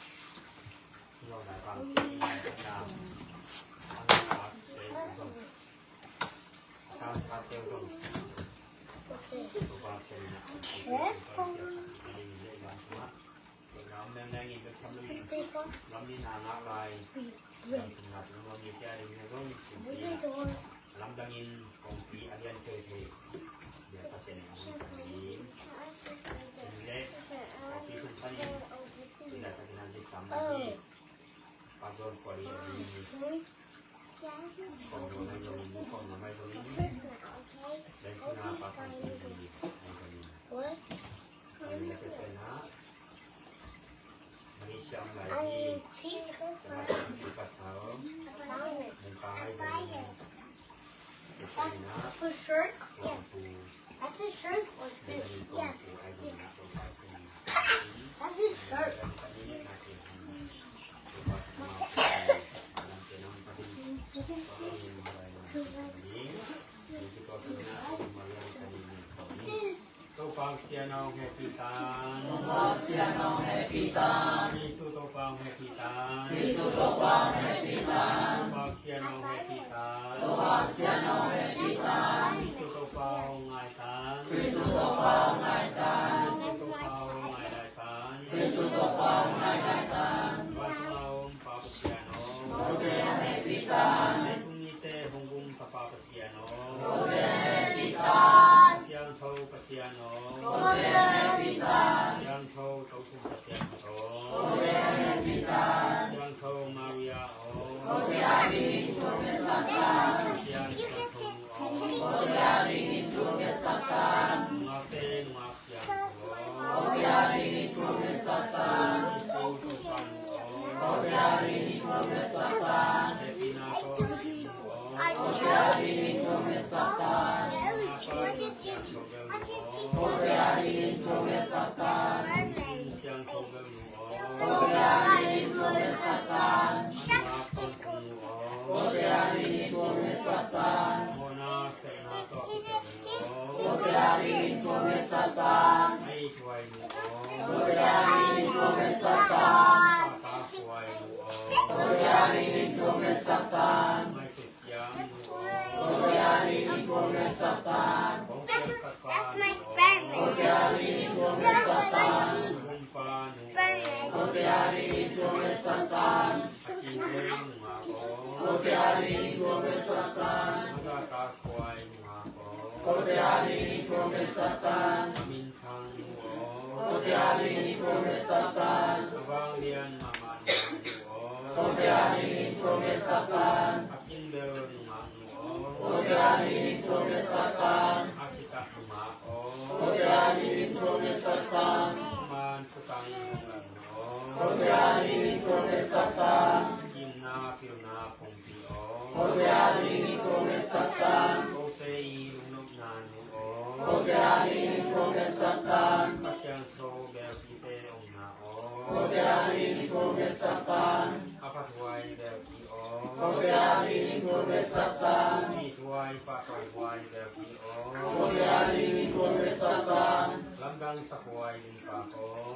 zong daibang kilianna a nuntakte zong That's a shark? Yeah. That's a shark or fish? Yes. That's a shark. Topa Pasian hong hehpih ta. Topa Pasian hong hehpih ta. Kristu Topa hong hehpih ta. Kristu Topa hong hehpih ta. Topa Pasian hong hehpih ta. Topa Pasian hong hehpih ta. Kristu Topa hong ngai ta. Kristu Topa hong ngai ta. Kristu Topa hong ngai lai ta. Kristu Topa hong ngai lai ta. Vantung a om Pa Pasian aw. Kote hong hehpih ta. Leitung mite hong gum Tapa Pasian aw. Kote hong hehpih ta. Siangtho Pasian aw. Kote hong hehpih ta. Siangtho Topa Pasian aw. Kote hong hehpih ta. Siangtho Maria aw. Kote a dingin thu hong ngetsak ta. Pasian siangtho nu aw. Kote a dingin thu hong ngetsak ta. Nungakte nungak siangtho aw. Kote a dingin thu hong ngetsak ta. Kristu Topa nu aw. Kote a dingin thu hong ngetsak ta. Hehpihna tawh hehpih nu aw. Kote a dingin thu hong ngetsak ta. Nungak pa nungak siangtho bel nu aw. Kote a dingin thu hong ngetsak ta. Siangtho bel nu aw. Kote a dingin thu hong ngetsak ta. Nungak tawh nu aw. Kote a dingin thu hong ngetsak ta. Mawhna khelhna tawh kikhelh nu aw. Kote a dingin thu hong ngetsak ta. A ithuai nu aw. Kote a dingin thu hong ngetsak ta. Pahtakhuai nu aw. Kote a dingin thu hong ngetsak ta. Maisusia nu aw. Kote a dingin thu hong ngetsak ta. Kong siangsak pa nu aw. Kote a dingin thu hong ngetsak ta. Humpa nu aw. Kote a dingin thu hong ngetsak ta. A cingkung nungak aw. Kote a dingin thu hong ngetsak ta. A zahtakhuai nungak aw. Kote a dingin thu hong ngetsak ta. A minthang nu aw. Kote a dingin thu hong ngetsak ta. A vanglian mahmah nungak nu aw. Kote a dingin thu hong ngetsak ta. A cingbel nungak nu aw. Kote a dingin thu hong ngetsak ta. A citak nungak aw. Kote a dingin thu hong ngetsak ta. Thuman thutang nungak nu aw. Kote a dingin thu hong ngetsak ta. Kimna pilna pumpi aw. Kote a dingin thu hong ngetsak ta. Kote i lungnopna nu aw. Kote a dingin thu hong ngetsak ta. Kha Siangtho belpite omna aw. Kote a dingin thu hong ngetsak ta. A phathuai belpi aw. Kote a dingin thu hong ngetsak ta. Ithuai pahtawihuai belpi aw. Kote a dingin thu hong ngetsak ta. Lamdang sakhuai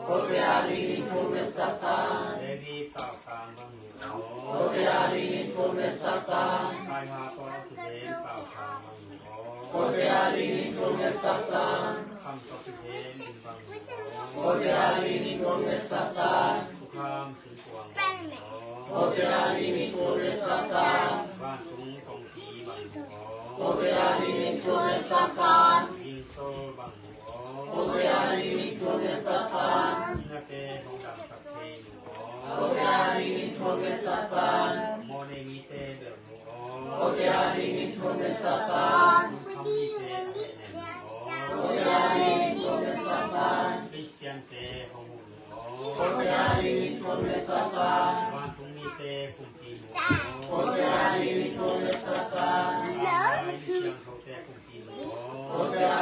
Kote a dingin thu hong ngetsak ta. David tausang bang nu aw. Kote a dingin thu hong ngetsak ta. Saiha tawh kizem tausang bang nu aw. Kote a dingin thu hong ngetsak ta. Kham tawh kizem ding bang nu aw. Kote a dingin thu hong ngetsak ta. Thukham sinkuang bang nu aw. Kote a dingin thu hong ngetsak ta. Vantung kongpi bang nu aw. Kote a dingin thu hong ngetsak ta. Zingsol bang nu aw. Kote a dingin thu hong ngetsak ta. Nate hong damsak thei nu aw. Kote a dingin thu hong ngetsak ta. Mawhnei mite belh nu aw. Kote a dingin thu hong ngetsak ta. Lungkham mite a hehnem nu aw. Kote a dingin thu hong ngetsak ta. Khristiante hong huh nu aw. Kote a dingin thu hong ngetsak ta. Vantung mite kumpi nu aw. Kote a dingin thu hong ngetsak ta. Lai siangthote kumpi nu aw. Kote a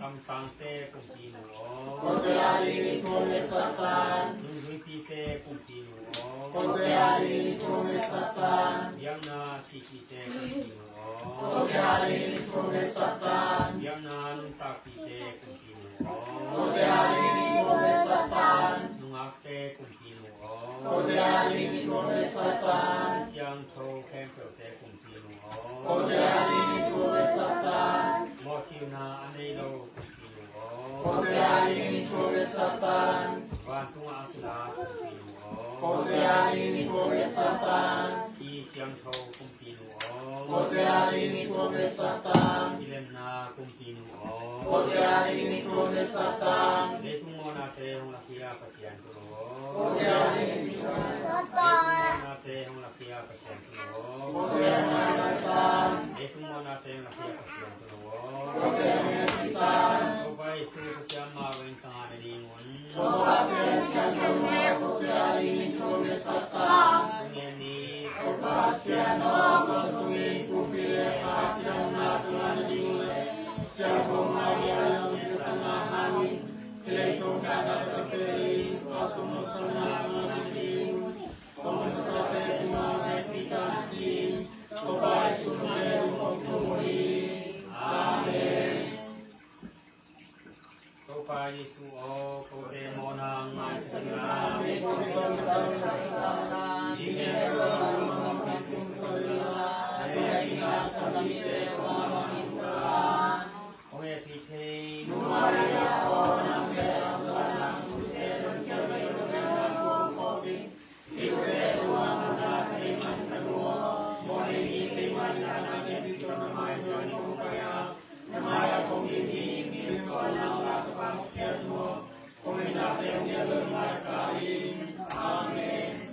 Kamsangte kumpi nu aw. Kote adingin i thu om le Satan. Lungzuipite kumpi nu aw. Kote adingin i thu om le Satan. Biakna sihpite kumpi nu aw. Kote adingin i thu om le Satan. Biakna nuntakpite kumpi nu aw. Kote adingin i thu om le Satan. Nungakte kumpi nu aw. Kote adingin i thu om le Satan. Siangtho khempeuhte kumpi nu aw. Kote adingin i thu om le Satan. Mawhcilna a nei lo kumpi nu aw. Kote adingin i thu om le Satan. Vantung a kila kumpi nu aw. Kote adingin i thu om le Satan. Kha siangtho kumpi nu aw. Kote adingin i thu om le Satan. Kilemna kumpi nu aw. Kote adingin i thu om le Satan. Leitung mawhnate hong lakhia Pasian tungah. Kote adingin i thu om le Satan. Leitung mawhnate hong lakhia Pasian tungah. Kote adingin i thu om le Satan. Leitung mawhnate hong lakhia Pasian tungah. Kote adingin i thu om le Satan. Topa Jesu Khazih mah bangin ka ngah nadingun. Topa Pasian siangtho mah, kote adingin i thu om le Satan. Hong en ni. Topa Pasian aw, kong thum in kumpi le kha cidamna ka ngah nading uh leh Siangtho Maria lam in ka sangah hang in, hih leitung gah na ka tel in, tua tung lo sangna ka ngah nading uh, kong thupha te tungah hong hehpih ta in, Topa Jesu min tawh kong thum uh hi. Amen. Topa Jesu aw, kote mawhna hong maisak in la. Hong hehpih thei. Amen.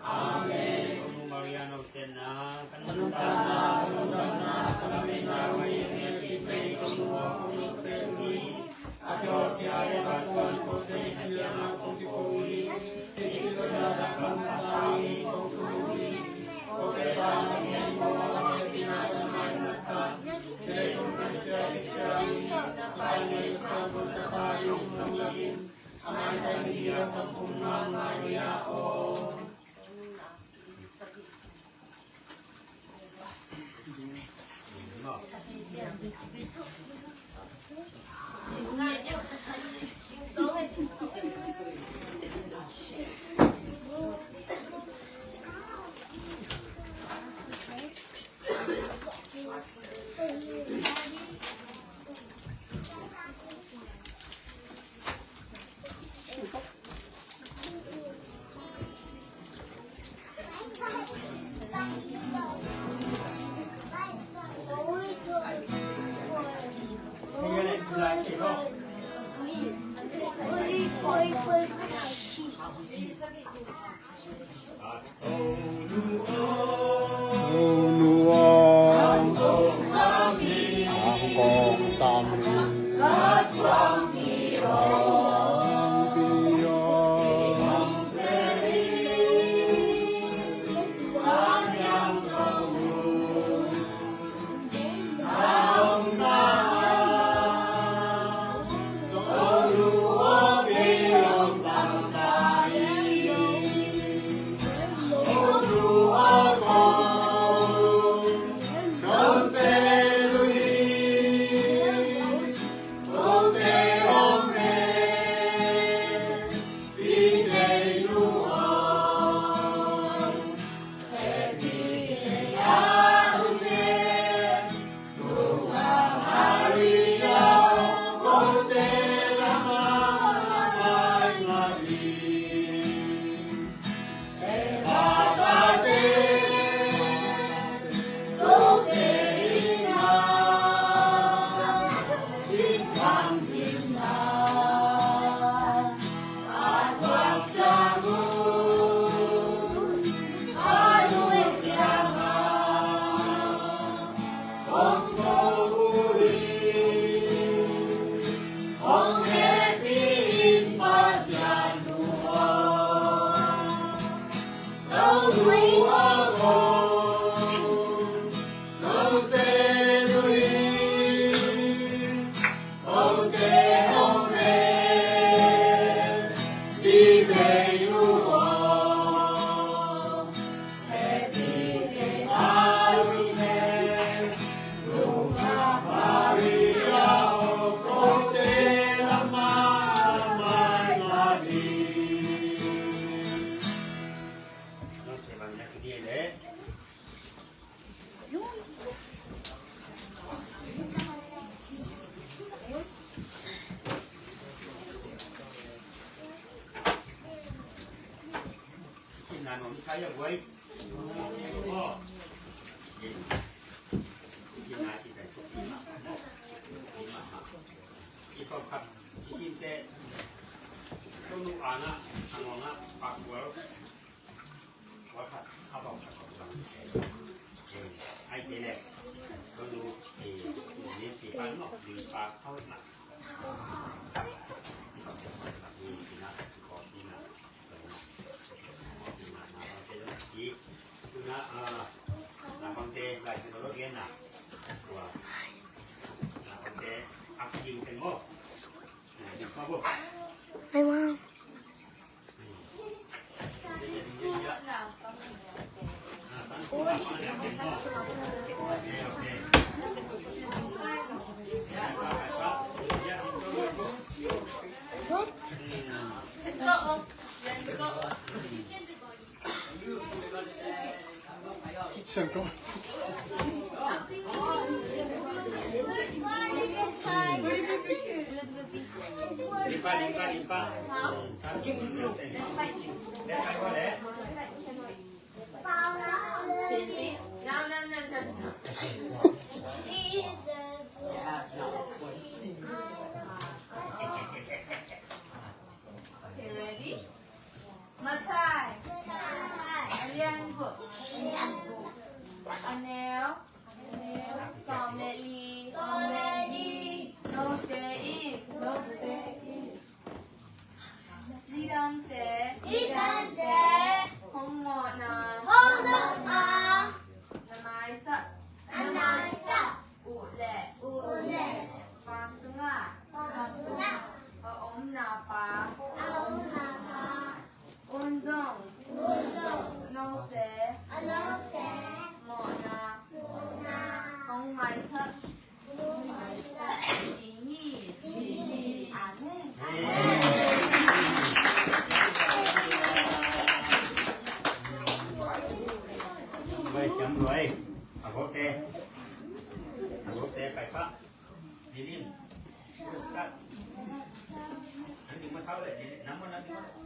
Amen. Maria, no sena, ka nuntakna, ka nuntakna, ka lametna Maria, mi a kithei ko nua ko no seni. A kio kia e ba suan ko te na kia ma ko ki ko i. E ki ko na da ka ma ta i ko tu i. Ko te ba na ken ko e pi na ka ma na ka. Te ko na sia ki sia i. Ka pa i sa ko ta pa i su na i. Amah in Maria, ka pum Maria aw. Hi, Mom. What? Okay, ready? Matthai. A lian guk. A neu. Sawm le li. Note in. Midangte. Hong mawhna. Na maisak. Uh leh. Vantungah. A omna pa. Un zong. Note. Mawhna. Hong maisak. Ding hi. Amen. Vai siam luai. A gote. A gote pai pa. Dilim. Kat. Nanti masau le. Nama nanti masau.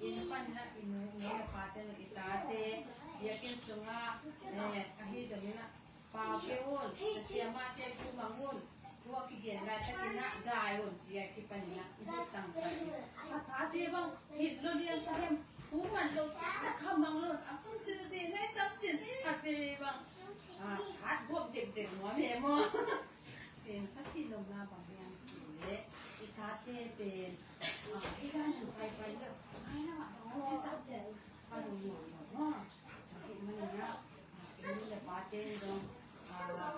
Inn panin ah i nu, i nu le pate, i tate, biakinn sungah, eh, ahi zongin ah pau kei un, na siamahte thu mang un, thu a kigen laitakin ah dai un, ci-a kipanin ah i bawltang khat hi. A tate bang, hih lo liang ka hem, thu man lo ciang na kha mang lo, a phung cin uh ci, na i tam cin, a pe bang, a, sat gawp dekdek nuam hi maw. Pen ka cih nopna bang hiam cih leh, i tate pen, a, i dan in paipai lo, ngai lamah dong ci tak ciang, ka lungnuam lo maw. Tua ahih manin ah, a, i nu le pate in zong, a, a,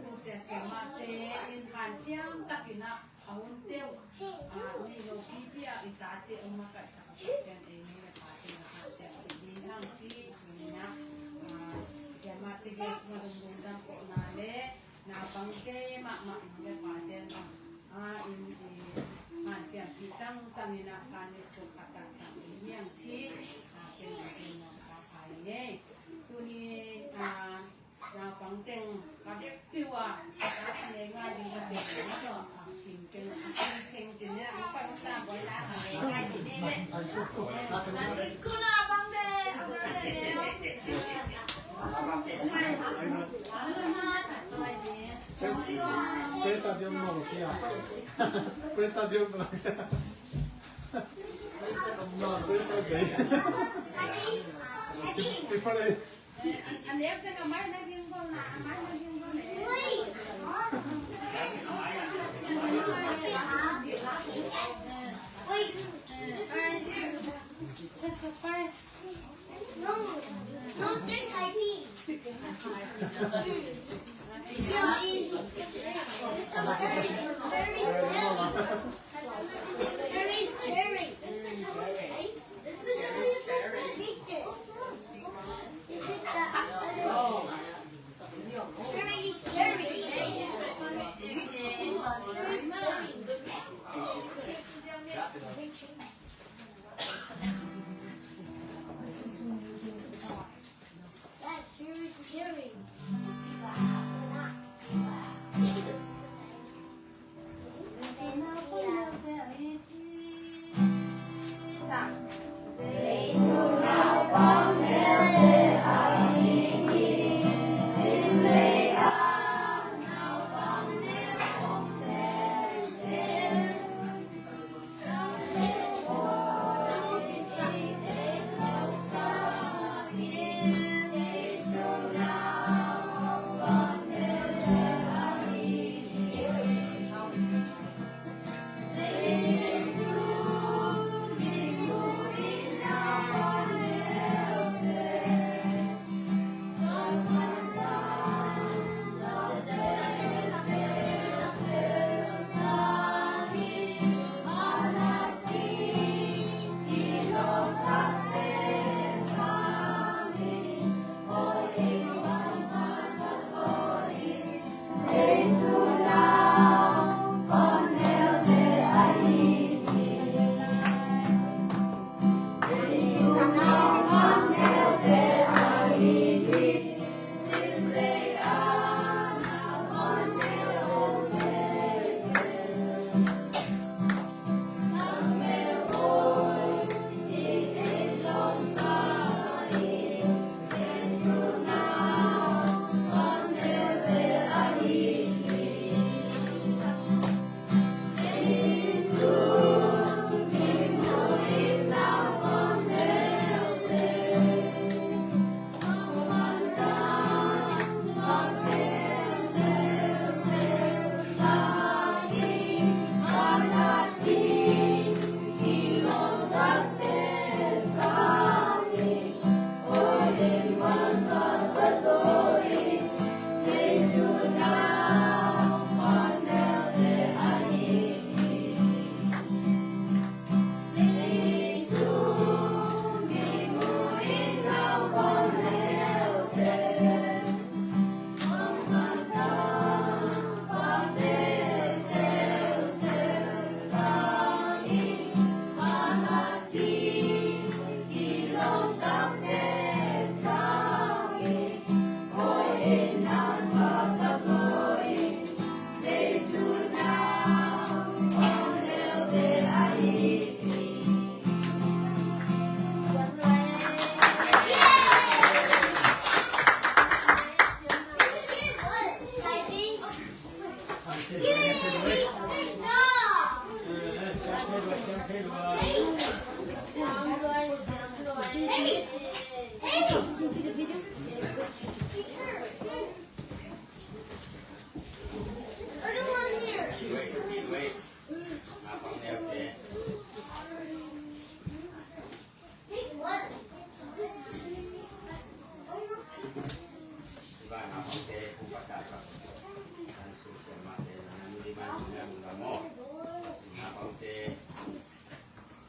nu sia siamahte in hanciam takin ah, a hunte uh, a, nei lo pipi ah i tate hong makaihsak a, tua ciang ei nu le pate in hanciam kik ding hang ci, tua ahih manin ah, a, siamahte bek na lungdam kohna le, naupang kei mahmah nu le pate in, a, in i hanciam kik tangtang in ah Sunday school khat tangtang in hiang ci, a, ken ken nuam ka pai ngei. Tuni, a, naupang teng ka bek piu a, ka sa ne ngai ding ka teng na tawh, a, kim teng, a, kim teng ci ne, a, pa ta boi ta sa ne ngai ci ne le. Sunday school naupang te, a, ka te ne. Peta diom no kia. Peta diom no kia. No, peta diom. Peta diom. No, no, drink my tea. Very, very scary. This is scary. Is it that? Very scary. That's very scary.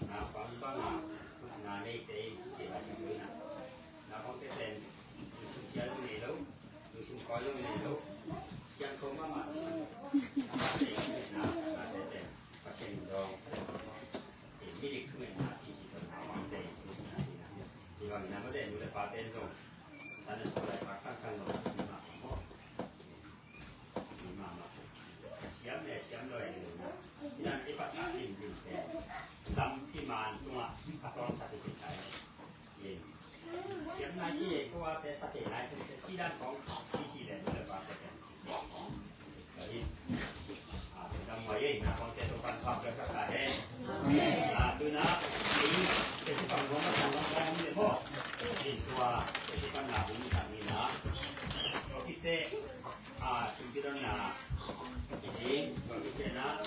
Naupang bangah na neite in kici lai ka tuina. Naupangte pen lungsim sia lo nei lo, lungsim koi lo nei lo, siangtho mahmah. Naupangte in na, naupangte pen Pasian dawng, midik thu in na, cici tawh naupangte in na, na, na, naupangte in nu le pate in zong Sunday school lai pak tangtang lo, mahmah. Siam le siam lo e. Ina i pasa in din te. Lam i man tunga a tawng sa ti tai. Siam nai ki e ko a te sa te nai te ci dan kong ci ci le lo ba te. Dam wa ye na kong te to kan pa ka sa ka he. A tu na. Te ci pang kong ka sa kong ka ni mo. Din tua te ci pang na bung ni ka ni na. Ko ki te. A, sumpidan na, i ding, bangkite na,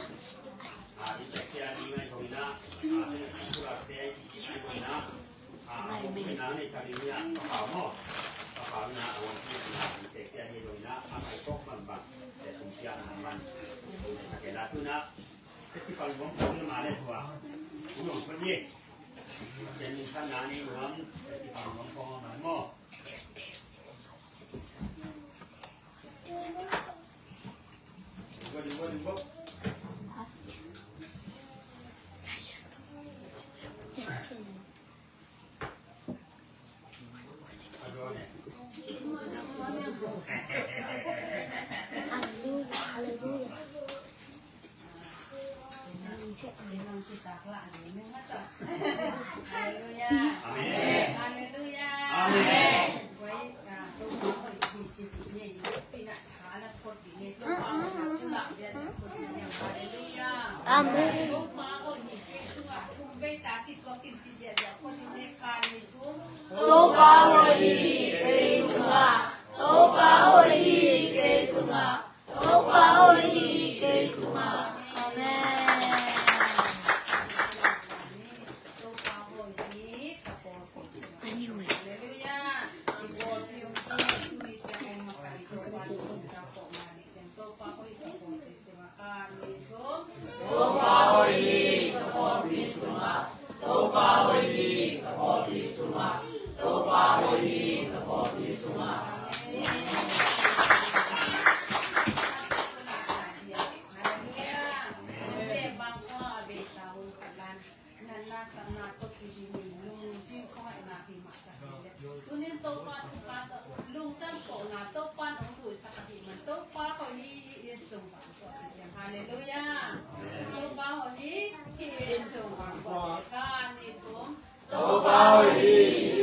a, i teksia ni ngai thong na, a, i kurakte, i ngai thong na, a, a, na, na, i sa ni na, pa pa mo, pa pa na, a, wang na, i teksia ni thong na, a, mai kok bang bang, te sumpian na man, sa ke la tu na, te ti pang bang bang ma le tua, u nong ko ye, te ni kan na ni wang, te ti pang bang bang ma mo. Hallelujah. Amen. Hallelujah. Amen. Amen. Topa hoih hi kei tungah. Topa hoih hi kei tungah. Topa hoih hi kei tungah. Topa hoih hi kei tungah. Amen. Anyway. Topa hoih hi ka pawlpi sungah. Topa hoih hi ka pawlpi sungah. Topa hoih hi ka pawlpi sungah. Tunin Topa thupha tawh lungdam kohna Topa in hong duhsak ahih man Topa hoih hi. Hallelujah. Topa hoih hi. Hih inn sung bang ko. Khat, nih, thum. Topa hoih hi. Hih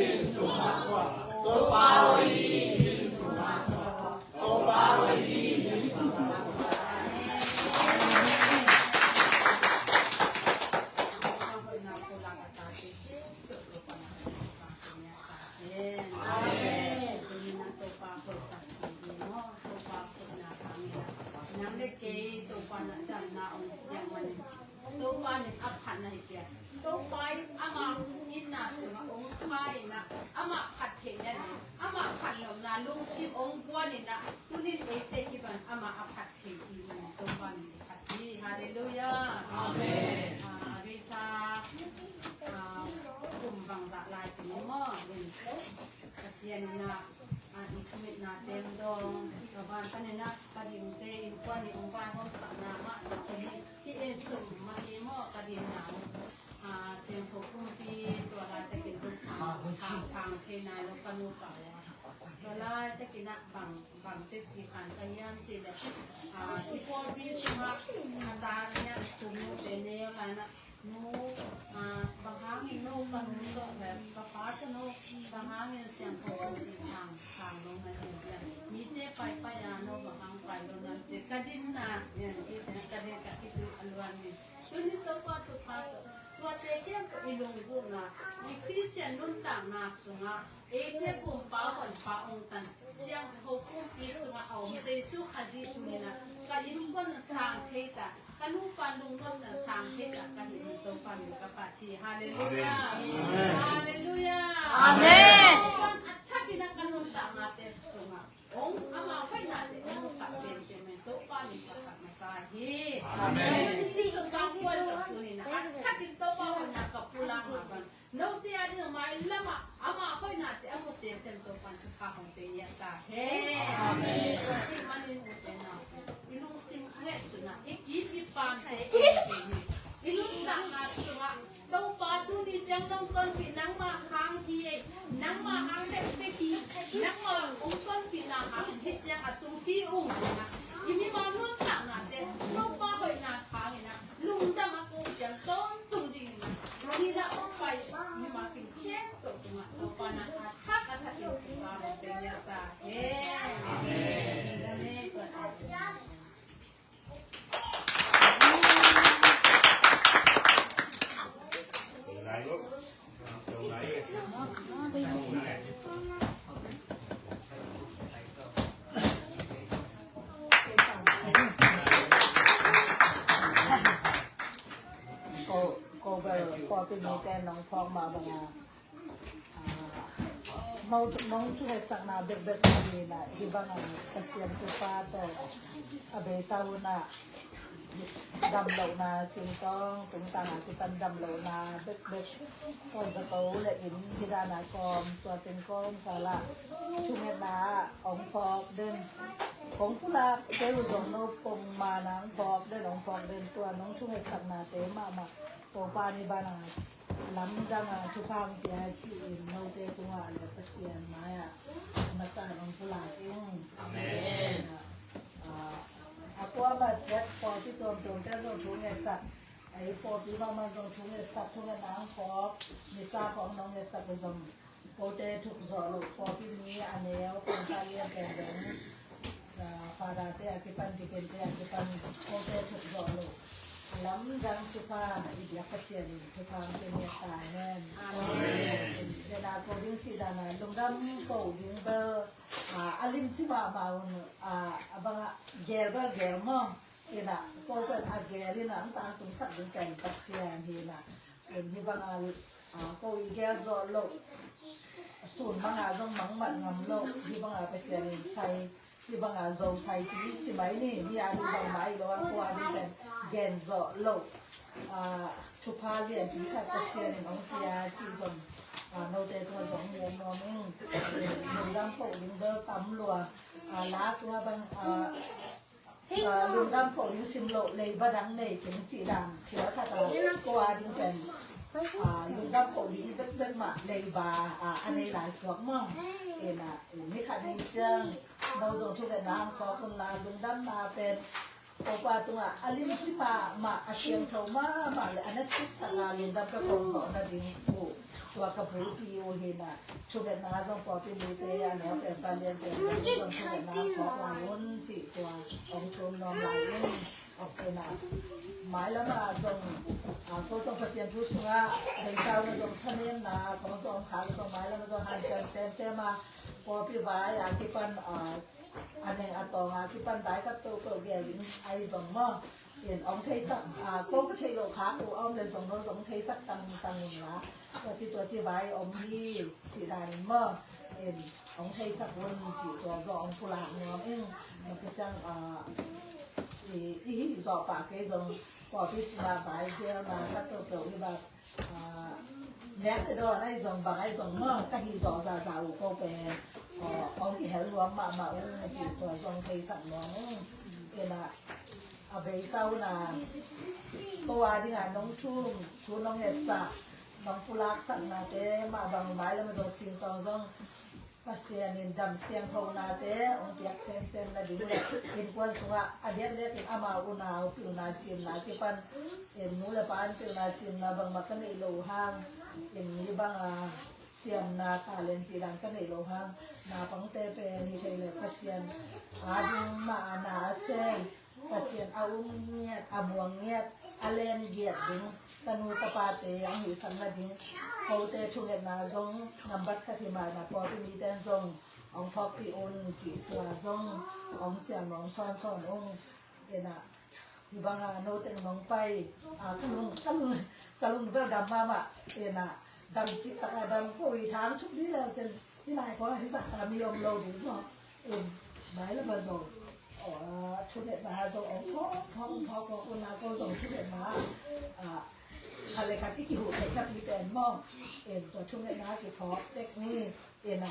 inn sung bang ko. Topa hoih hi. Hih inn sung bang ko. Topa hoih hi. Hih inn sung bang ko. Amen. Amen. Amen. Nang le kei Topa na damna ong piak manin Topa min a phatna hi piak. Topa in ama itna sungah ong kha in ah, ama phat theihna, ama phat lohna lungsim ong guan in ah, tunin eite kipan ama a phat thei dingin Topa min i phat hi. Hallelujah. Amen. Ah, a visa, ah, kum bangzah lai ci ni maw? Pasian in ah, a, i commitna teng dong, a van panin ah, ka dingte innkuan i hong vaihawmsakna mah sa hi, hih inn sung mah hi maw, ka dingna, a, siangtho kumpi, tua laitakin hong sang, sang, sang thei nai lo ka nupa. Tua Lai takin ah bang, bang teh kikhan ka hiam cih leh, ah, i pawlpi sungah a ta ni a sum nu te neu lai na, nu, ah, bang hangin no ka nu tawh leh ka pa tawh no bang hangin siangtho tawh sang, sang lo na hiam, mite paipai a no bang hang pai lo na cih ka dinna, ka dinna ka kitu a luan ni. Tuni Topa thupha tawh tuate kiang tawh i lunggulhna, i Khristian nuntakna sungah eite Kumpa honpa ong tan siangtho kumpi sungah a om Jesu Khazih tuni-in ah ka innkuan sang thei ta, ka nupa lungnopna sang thei ta ka hih Topa min ka phat hi. Halleluiah. Amen. Halleluiah. Amen. Topa a thakin ah ka nuntaknate sungah ong ama hoihnate ong sak semsem in Topa min ka phat masa hi. Amen. Tuni sung ka kuan tawh tuni-in ah a thakin Topa hoihna ka pulak mah bang note a ding a mailam ah ama hoihnate a mu semsem Topa'n thupha hong pia ta hen. Amen. Tua ahih manin ute naute, i lungsim ngaihsutna, i kip i pamte i nuntakna sungah Topa tuni ciang nong tonpih nangmah hang hi, nangmah hang bek hi, nangmah hong tonpihna hangin hih ciang a tung hi ung. I mimal nuntaknate Topa hoihna hangin ah lungdam a kong siang tawntung dingin ah, tuni-in ah hong pai mimal kim khempeuh tungah Topa na a thak a thak in thupha hong pia ta hen. Amen. Amen. Ko, ko bel pawlpi mite nong phawk mah bang a, ah, nong, nong thuhetsakna bekbek hi-in ah, hih bang a Pasian thupha tawh a beisa hun ah damlohna, singtawng tungtang a kipan damlohna bekbek, kawm zato le inn hih dan a kawm, tua teng kawmkal ah thungetna ah hong phawk den, hong pulakte uh zong no pong man a hong phawk den, hong phawk den, tua nong thungetsaknate mahmah Topa in hih bang a lamdang a thupha hong pia ci-in note tungah le Pasian mai-ah masa in hong pulak ing. Amen. Ah, a kuamah ciat pawlpi tuamtuamte zong thungetsak, ei pawlpi mahmah zong thungetsak, thungetna hong phawk, misa khawng nong ngetsak uh zong kote thuk zawh loh, pawlpi mi a neu, pawlpi lian pen dong, ah, Father-te a kipan, deacon-te a kipan, kote thuk zawh loh lamdang thupha i biak Pasian in thupha hong pia ta hen. Amen. Dena ko ding cih dan a lungdam ko ding bel, ah, a limci mahmah un, ah, a bang a gel bel gel maw. Ina, ko pen a gel ina, ang tangtungsak ding pen Pasian hi ina. In hih bang a, ah, ko i gel zawh loh, sun bang a zong mangmat ngam loh, hih bang a Pasian in sai, hih bang a zo sai ci, ci mai ni, mi a ding bang mai lo, ang ko a ding pen gen zawh loh. Ah, thupha lianpi khat Pasian in hong pia ci zong, ah, note tua zong lian nuam ing. Lungdam ko ding bel tam lua. Ah, la sung a bang, ah, ah, lungdam ko ding sim loh, leiba dang nei keng cih dan phial khat a, ko a ding pen, ah, lungdam ko ding bekbek mah leiba, ah, a nei lai suak maw. Ina, ni khat ni ciang no zong thungetna hong phawk un la, lungdamna pen Topa tungah a limci mahmah, a siangtho mahmah le a nasep tak a lungdam ka kong zawhna ding uh, tua ka bulpi uh hi ina. Thungetna zong pawlpi mite a neu pen, palian pen zong thungetna phawk lai un cih tua hong thum nuam lai un. Ok na. Mailam ah zong, ah, ko tawh Pasian thu sungah Deisau na zong thanemna kong zong kha zong mailam ah zong hanciam semsem a, pawlpi vai a kipan, ah, a neng a tawng a kipan vai khat peuhpeuh gel ding ahi zong maw. In hong theisak, ah, ko ka theih loh khak uh a om le zong no zong theisak tangtang un la. Tua ci tua ci vai om hi cih dan in maw. In hong theisak un cih tua zong hong pulak nuam in. Mah ka ciang, ah, i, i hih zawh pah kei zong pawlpi sungah vai gelna khat peuhpeuh hi bang, ah, nek te dawn ahi zong bang ahi zong maw, ka hih zawh zahzah uh ko pen, ah, hong kihel nuam mahmah uh cih tua zong theisak nuam uh. Ina, a beisa un a, ko a ding a nong thum, thu nong ngetsak, nong pulaksaknate mah bang mailam a zong singtawng zong Pasian in dam siangthonate hong piak semsem nading le innkuan sungah a diakdiakin ama unau pilna cimna kipan, in nu le pa an pilna cimna bangmah ka neih loh hang, in mi banga siamna talent cih dan ka neih loh hang, naupangte pen hi thei le Pasian a ding mah a na a sem, Pasian a um ngiat, a muang ngiat, a len ngiat ding tanu tapate ang hihsan nading, kote thungetna zong nambat khat hi mah na, pawlpi mite zong hong thawkpih un cih tua zong hong ciam hong sawnsawn ung. Ena, hi banga note nong pai, a, ka lung, ka lung, ka lung bel dam mahmah. Ena, dam cih taka dam ko i thang thuk dih leu cin, hi lai kong a hi zah ta mi om lo dih maw. Em, mai la bal lo. Aw, thungetna zong ong thawk, thawk, thawk, thawk, una ko zong thungetna. A, khat le khat i kihuh theih khat hi pen maw. Em, tua thungetna kiphawk tek ni. Ena,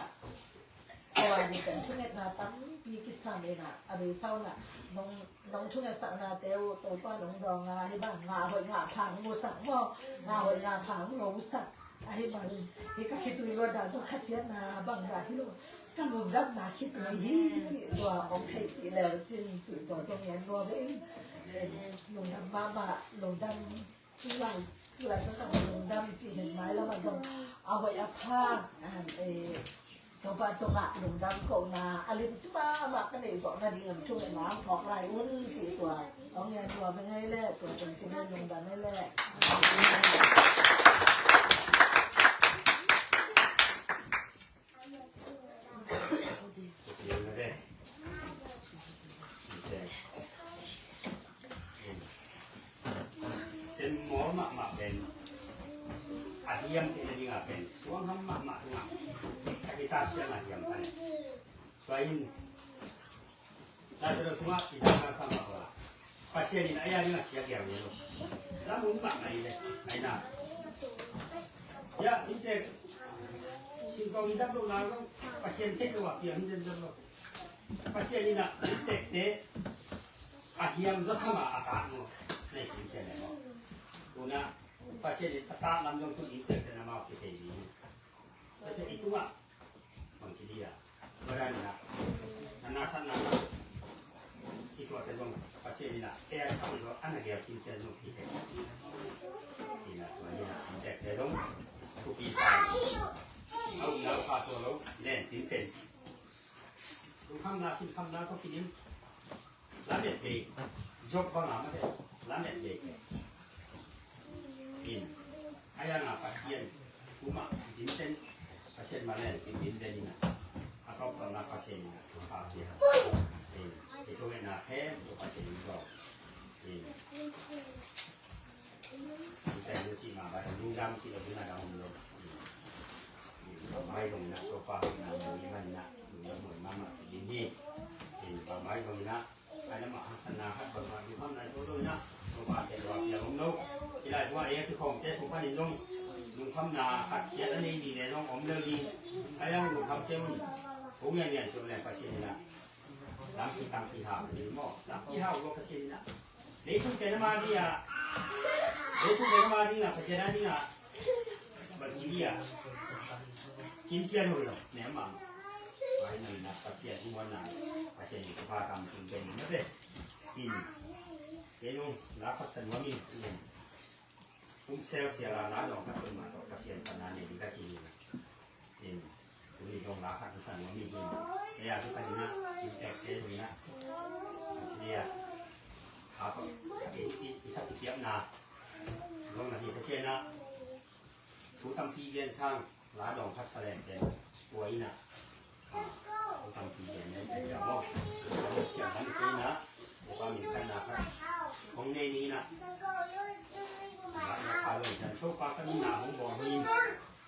aw, a ding pen thungetna tampi kisam ena, a bei sauna, nong, nong thungetsaknate uh, Topa nong dawnga, hi bang ngah hoih ngah phang musak maw, ngah hoih ngah phang lo sak. Ahi manin, hi ka khitui luat dan zong khasiatna bang dah hi lo, ka lungdamna khitui hi cih tua hong theihpih leu cin cih tua zong ngen lua ve in, lungdam mahmah, lungdam, tulai, tulai sa sa lungdam cih hen mailam ah zong a hoih a pha, a han, eh, Topa tungah lungdam kohna a limci mahmah ka neih zawh nading in thungetna hong phawk lai un cih tua hong ngen tua ve ngei le, tua teng ci ngen lungdam ngei le. Pen mawl mahmah pen a hiam theihna dingah pen suangham mahmah tungah a kitat siang a hiam khan. Tua in Lazarus sungah i zang kha kha mah uh a, Pasian in a ya dingah siak giang lo. Lam um mahmah i le, ai na. Ya, inntek singkawng i dap lohna zong Pasian theih lo ah piang hi den dap lo. Pasian in a inntekte a hiam zaw tham a a tak maw. Nei khin khen le maw. Tuna Pasian in a tak lam zong tun inntekte na mau kithei ding. Pasian i tungah bang kidia. Badan ina na nasatna i tuate zong Pasian ina tea i zong ana gel khin khen zong kithei. Ina tua ina inntekte zong thupi sa. A upna uh pha tua lo len tin pen. Lungkhamna sinkhamna tawh kidim. Lamet bei. Job banga mate. Lamet bei. In. Ayanga Pasian. Kuma. Dinten. Pasian malen. Dinten ina. Akau kau na Pasian ina. Pasian. In. Itu na he. Pasian ina. In. Kita itu cima baru dendam, kita guna daun dulu. Mai dong na sofa na mai mana. Dong na mai mama sini. In. Mai dong na. Ai na mah hasanna khat bang mah lungkhamna i tawh lo ina. Lungkhamte lua pia om lo. I lai hua e kikhawmte sung panin zong lungkhamna khat ciat a nei ni le zong om lo ding. Ai ang lungkhamte un. Kong ngian ngian ciang leng Pasian ina. Lampi tampi hau ni maw. Lampi hau lo Pasian ina. Leitung te na ma ding a. Leitung te na ma ding a Pasian a ding a. Bang ci dia. Cincian hoi lo ne ma. Bai nang na Pasian hong wan na. Pasian in thupha kam sung pen na be. In. Kei nung na Pasian wa mi. In. Kum sel sia la na dong ka tun ma to Pasian pa na ne di ka ci ni. In. Tuni dong la khat san wa mi hin. Te a tu ka ni na. In tek te ni na. Ci dia. A ko. I, i, i ka ti piak na. Dong na hi ka ci na. Thu tampi gen sang, la dawng khat sa leng pen, tua ina. Thu tampi gen leng pen, tua maw. Tua maw siang han pen ina. Tua min khan na khat. Hong nei ni ina. La na kha lawng san, Topa ka nunna hong bawl hong in.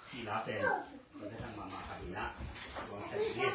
Ci la pen. Tua ka thang mahmah khat ina. Tua sa ina.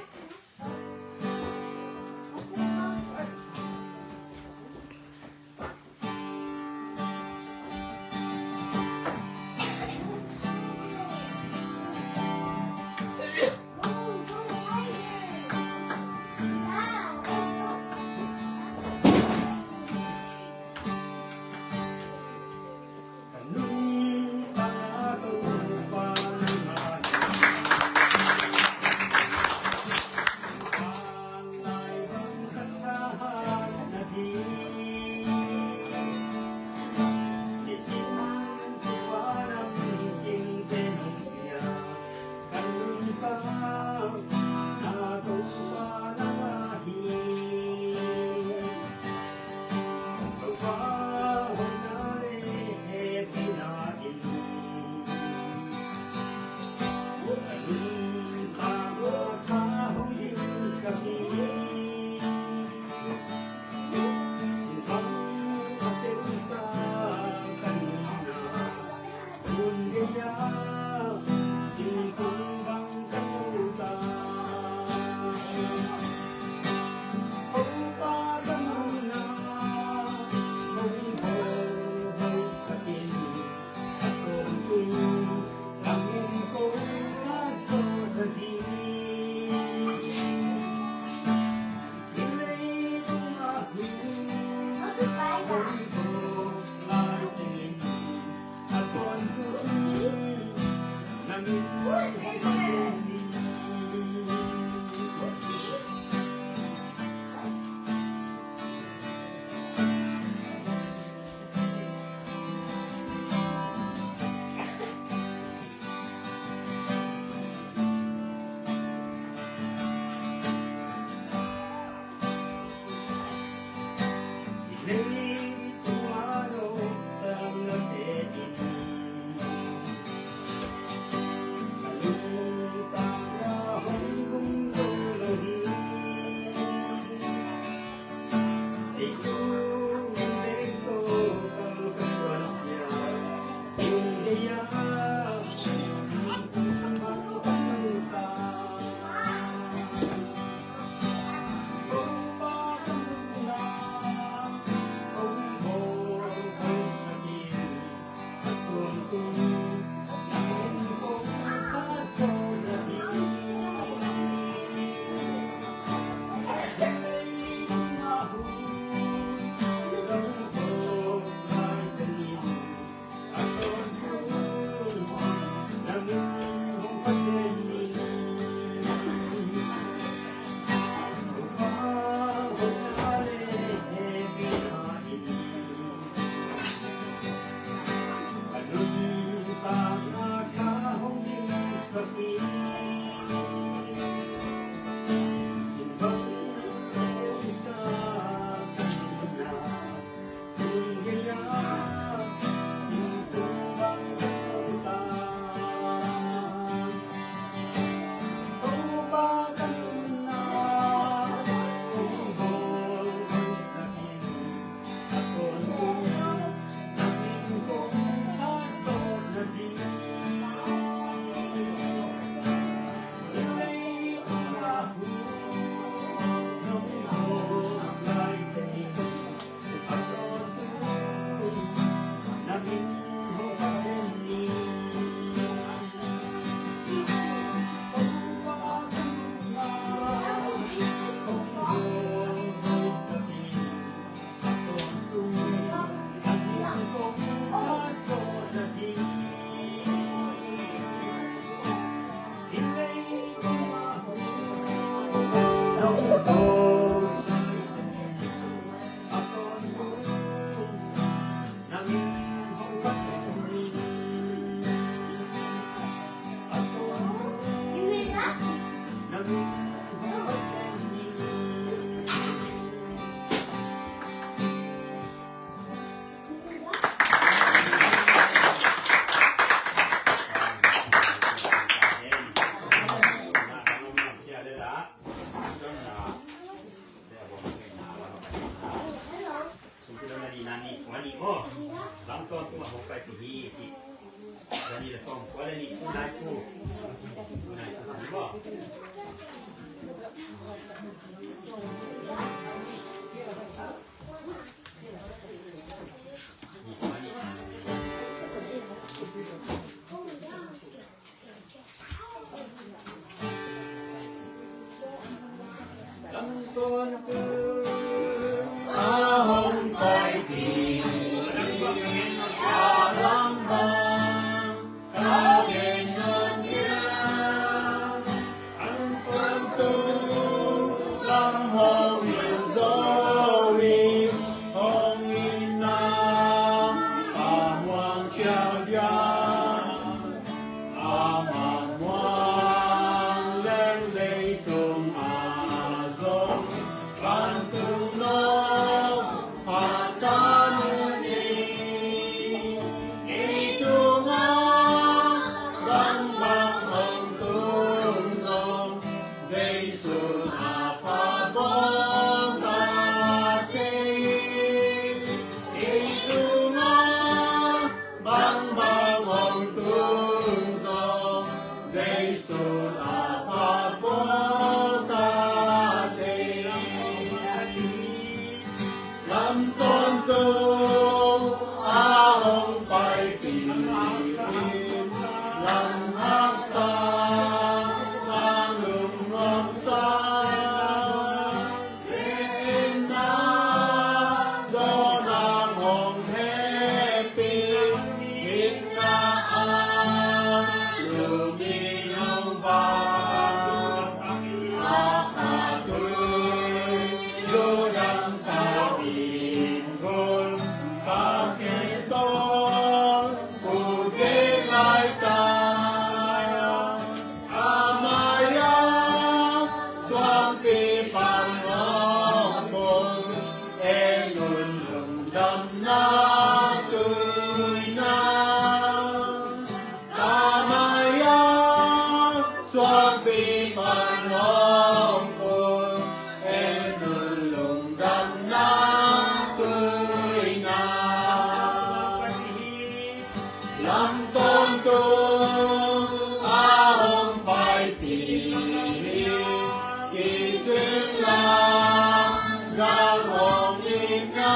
Ina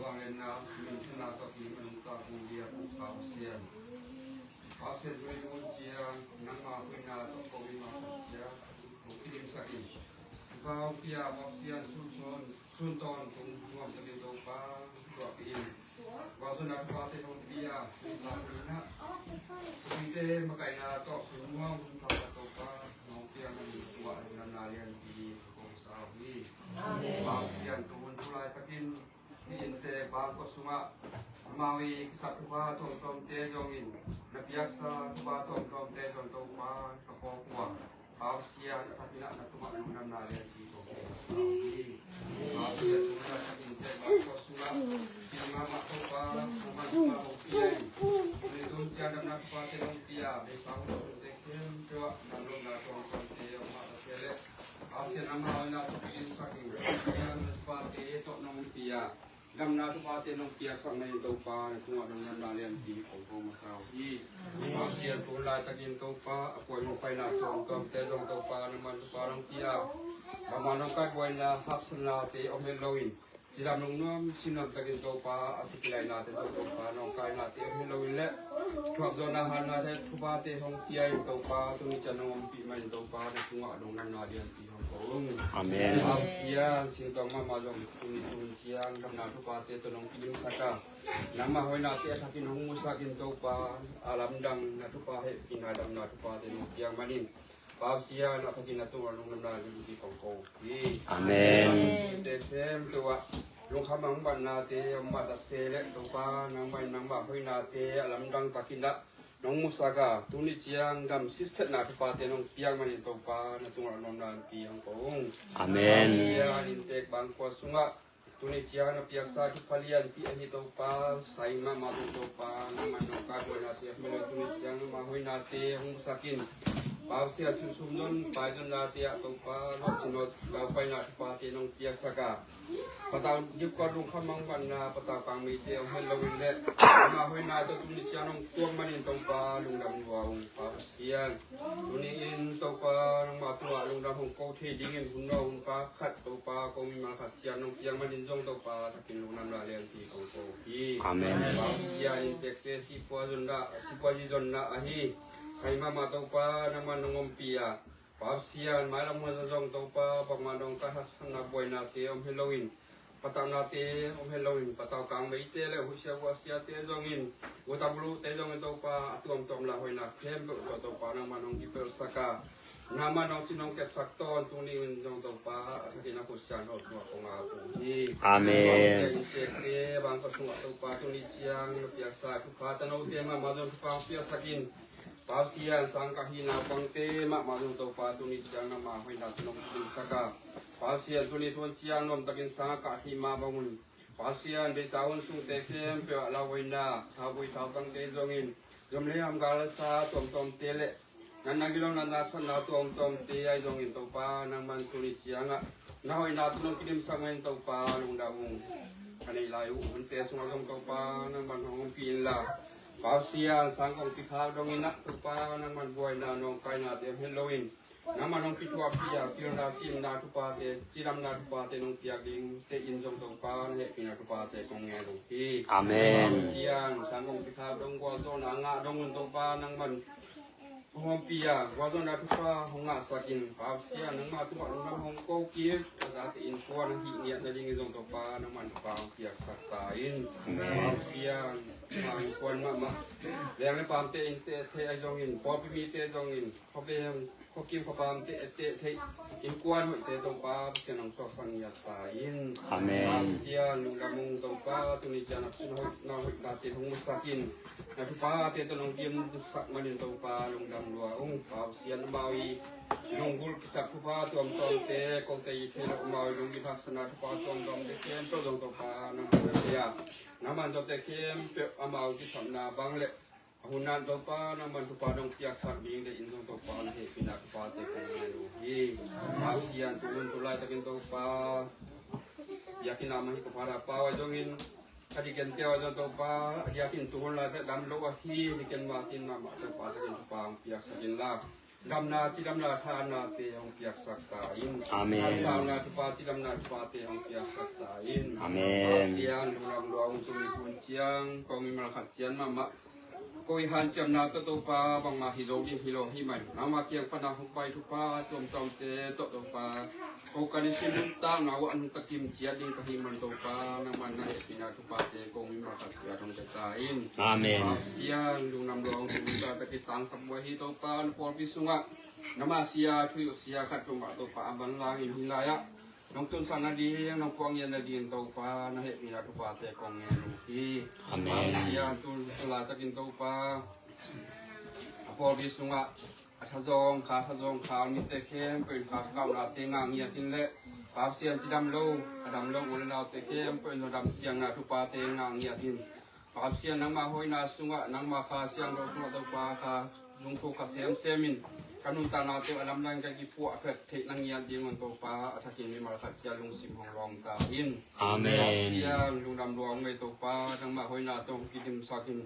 vangliatna, minthanna tawh i manung ta kong bia Pasian. Pasian, tuni hun ciang nangma hoihna tawh kong i mah ciang kong kilimsak in. Kong pia Pasian, sun tawn, sun tawn tung nuam takin Topa tua pi in. Tua zon a thupate hong pia, hun ta pi in ah. Tupite makaihna tawh tung nuam hun ta Topa hong pia man tua nang na lian pi kong sa hi. Pasian, tu hun tu laitakin i innte bangkua sungah amau i kisap thupha tuamtuamte zongin, na piaksa thupha tuamtuamte zong Topa ka pawlkua Pasian a thakin ah na tungah lungdamna lian ci ko. Pasian, tu hun laitakin te bangkua sungah pi mahmah Topa, mahmah Topa hong pia in. Tuni tun ciang damna thuphate hong pia, beisa hong sunte khempeuh ah damlona tuamtuamte hong mah ta se leh Pasian, amau na tawh kizin sak in, Pasian, na thuphate tawh nong pia, damna thuphate nong piaksak manin Topa na tungah lungdamna lianpi kong ko masa uh hi. Pasian, tu hun laitakin Topa a puai mawh paina tuamtuamte zong Topa nangman thupha nong pia, bangmah nong kai buaina hapsatnate om het loin, cidam lungnuam sinuam takin Topa a si kilaihnate zong Topa nong kainate om het loin leh thuak zawhna hatnate thuphate hong pia in Topa tuni ciang nong ompih manin Topa na tungah lungdamna lianpi hong ko ung. Amen. Pasian, singtawng mahmah zong tuni tun ciang damna thuphate tawh nong kilimsak a, nangmah hoihnate a thakin hong musak in Topa, a lamdang na thupha hehpihna damna thuphate nong piak manin Pasian a thakin na tungah lungdamna lianpi kong ko hi. Amen. Te khempeuh ah lungkham a hong batnate om mah ta se leh Topa nangmah in nangmah hoihnate a lamdang takin ah nong musak a, tuni ciang gam sitsetna thuphate nong piak manin Topa na tungah lungdamna lianpi hong ko ung. Amen. Pasian, inntek bangkua sungah tuni ciang na piaksa thupha lianpi ahi Topa, sai mahmah zong Topa nangman nong kai buainate a hmelo tuni ciang nangmah hoihnate hong musak in. Pasian, sunsum zon pai zonnate ah Topa lawhcin lawh laupaina thuphate nong piaksak a, patau dipkua lungkham a hong batna patau kangmeite om het loin leh nangmah hoihna tawh tuni ciang nong tuak manin Topa lungdam lua ung. Pasian, tuni in Topa nangmah tungah lungdam hong ko thei dingin hun nua hun pa khat Topa kong mimal khat ciang nong piak manin zong Topa thakin lungdamna lianpi kong ko hi. Amen. Pasian, inntekte sihpua zonna, sihpua zi zonna ahi sai mahmah Topa nangman nong ompih a, Pasian, mailam hun ah zong Topa bangmah nong kai haksatna buainate om het loin, patauhnate om het loin, patau kangmeite leh huihsia guahsiate zongin, guta buluhte zongin Topa a tuamtuam lai hoihna khempeuh tawh Topa nangman hong kipelhsak a, nangman hong cin hong kepsak tawntung dingin zong Topa a thakin a khutsiang hawh tungah kong ap uh hi. Amen. Pasian, inntekte bangkua sungah Topa tuni ciang na piaksa thupha tanote mahmah zong thupha hong piaksak in. Pasian, sang kah hih naupangte mahmah zong Topa tuni ciang nangmah hoihna tawh nong kilimsak a, Pasian, tuni tun ciang nuamtakin sang a kah hih mah bangun, Pasian, beisa hun sungte khempeuh ah lauhuaina, thauvui thautangte zongin, zom le ham, gal le sa tuamtuamte leh natna gilo natna satna tuamtuamte ahi zongin Topa nangman tuni ciangah na hoihna tawh nong kilimsak manin Topa lungdam ung. Ka neih lai uh hunte sungah zong Topa nangman hong ompih inla, Pasian, sang kong kikhak dongin ah Topa nangman buaina nawngkainate om het loin, nangman hong kithuahpih a, pilna cimna thuphate, cidamna thuphate nong piak dingte in zong Topa na hehpihna thuphate kong ngen uh hi. Amen. Pasian, sang kong kikhak dong gualzawhna a ngah dong un Topa nangman Hong ompih a, gualzawhna thupha hong ngahsak in, Pa Pasian nangmah tungah lungdam hong ko kik. A tate innkuan a hih ngiat nadingin zong Topa nangman thupha hong piaksak ta in. Pa Pasian, ma innkuan mahmah, veng le pamte innte thei ahi zongin, pawlpi mite zongin, khuaveng khuakim khuapamte etteh theih innkuan hoihte Topa Pasian hong suaksak ngiat ta in. Pa Pasian lungdam ung Topa, tuni ciang na hoih, na hoihnate hong musak in, na thuphate tawh nong kimsak manin Topa lungdam lua ung. Pa Pasian amau i lunggulh kisak thupha tuamtuamte, kote i thei lo amau i lunggulh haksatna thupha tuamtuamte khempeuh zong Topa nangman na thei a, nangman tawh te khempeuh amau kisapna bang le a hun ah Topa nangman thupha nong piaksak ding deih in zong Topa na hehpihna thuphate kong ngen uh hi. Pa Pasian tu hun tu laitakin Topa, biakinn ah mah hi ka Father Pau ahi zongin, ka deacon te ahi zong Topa, a diakin tu hun laitak dam lo ahi, Deacon Martin mahmah Topa takin thupha hong piaksak inla, damna cidamna thahatnate hong piaksak ta in. Amen. Thahatna thupha cidamna thuphate hong piaksak ta in. Amen. Pa Pasian lungdam lua ung, tuni tun ciang kong mimal khat ciang mahmah ko i hanciamna tawh Topa bangmah hi zo ding hi lo hi man, nangmah kiang pana hong pai thupha tuamtuamte tawh Topa ko ka nisim nuntakna uh a nungta kim ciat ding ka hih man Topa nangman na hehpihna thuphate kong mimal khat ciat hong pia ta in. Amen. Pa Pasian lungdam lua ung, tuni laitak i tangsap uh ahi Topa na pawlpi sungah nangmah sia, thu sia khat tung mah Topa a manlangin hih lai-ah nong tunsak nading, nong puak ngiat nadingin Topa na hehpihna thuphate kong ngen uh hi. Amen. Pa Pasian tu hun laitakin Topa a pawlpi sungah a thazawng kha, thazawng kha mite khempeuh in kha kauhnate ngah ngiat in le, Pa Pasian cidam lo, a dam lo u le naute khempeuh in dam siangna thuphate ngah ngiat in. Pa Pasian nangmah hoihna sungah, nangmah Kha Siangtho sungah Topa kha zungthuk kha semsem in ka nuntaknate uh a lamdang ka kipuah phet theih na ngiat dingun Topa a thakin mimal khat ciat lungsim hong lawng ta in. Amen. Pa Pasian lungdam lua ung ei Topa, nangmah hoihna tawh hong kidimsak in,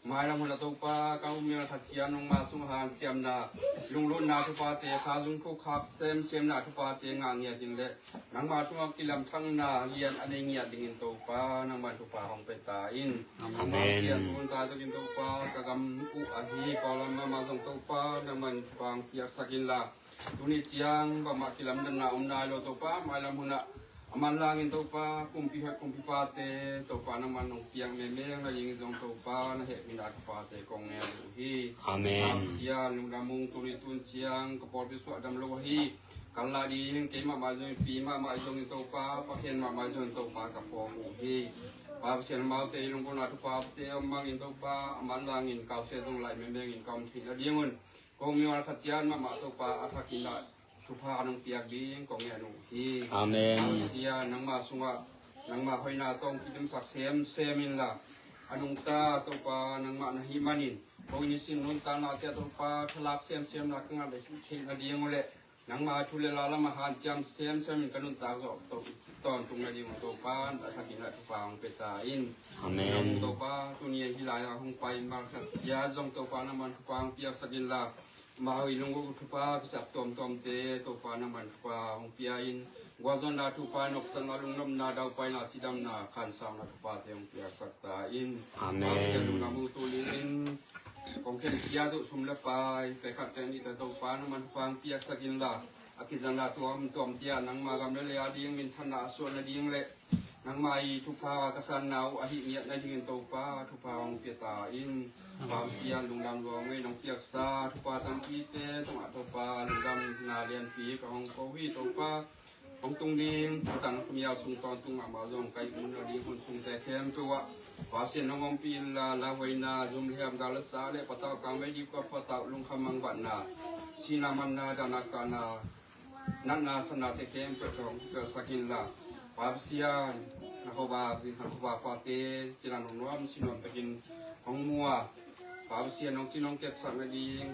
mailam hun ah Topa ka um mimal khat ciat nangmah sungah hanciamna, lunglutna thuphate, kha zungthuk kha semsemna thuphate ngah ngiat in le, nangmah tungah kilamthakna lian a nei ngiat dingin Topa nangman thupha hong pia ta in. Amen. Pasian tu hun laitakin Topa ka gam uh ahi Kawlgam mahmah zong Topa nangman thupha hong piaksak inla, tuni ciang bangmah kilamdanna om nai lo Topa, mailam hun ah a manlangin Topa kumpi hoih kumpipate Topa nangman hong piak mengmeng nadingin zong Topa na hehpihna thuphate kong ngen uh hi. Amen. Pa Pasian lungdam ung, tuni tun ciang ka pawlpi sungah dam lo ahi, kal lah ding kei mahmah zongin, pi mahmah zongin Topa, Pa Khen mahmah zongin Topa ka phawk uh hi. Pa Pasian amaute i lunggulhna thuphate om bangin Topa a manlangin kaute zong lai mengmengin ka om theih nadingun kong mimal khat ciat mahmah Topa a thakin ah thupha nong piak ding kong ngen uh hi. Amen. Pa Pasian nangmah sungah nangmah hoihna tawh hong kidimsak semsem inla, a nungta Topa nangmah na hih manin ko i nisim nuntaknate ah Topa thalak semsemna ka ngah le hih theih nading uh le, nangma thu le la lamah hanciam semsem in ka nuntak zawh tawntung nading uh Topa a thakin ah thupha hong pia ta in. Amen. Topa tuni a hih lai-ah hong pai mimal khat ciat zong Topa nangman thupha hong piaksak inla, amau i lunggulh thupha kisap tuamtuamte Topa nangman thupha hong pia in, gualzawhna thupha, nopsakna, lungnopna, daupaina, cidamna, khansauna thuphate hong piaksak ta in. Amen. Pasian lungdam ung, tuni in kong khenkhia uh sum le pai, pai khat pen i ta Topa nangman thupha hong piaksak inla, a kizanna tuamtuam ciang nangma gam le lei a ding minthanna a suah nading le nangma i thupha ka sanna uh a hih ngiat nadingin Topa thupha hong pia ta in. Pa Pasian lungdam lua ung ei, nong piaksa thupha tampite tungah Topa lungdamna lianpi ka hong ko hi Topa. Hong tung ding Thutang Khuamial sung tawntung ah amau zong ka i umna ding hun sungte khempeuh ah Pa Pasian nong ompih inla, lauhuaina, zum le hiam, gal le sa le patauh, kangmei dipkuat patauh, lungkham mangbatna, sihna manna, dahna kahna, natna satnate khempeuh tawh hong piaksak inla, Pa Pasian na khuavak, na khuavak pate cina nuamnuam sinuam takin hong mu a, Pa Pasian nong cin hong kepsak nading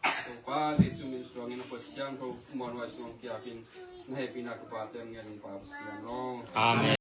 Topa Jesu min suangin a khuasiangtho muanhuai suang kiakin na hehpihna thuphate hong ngen ung Pa Pasian aw. Amen.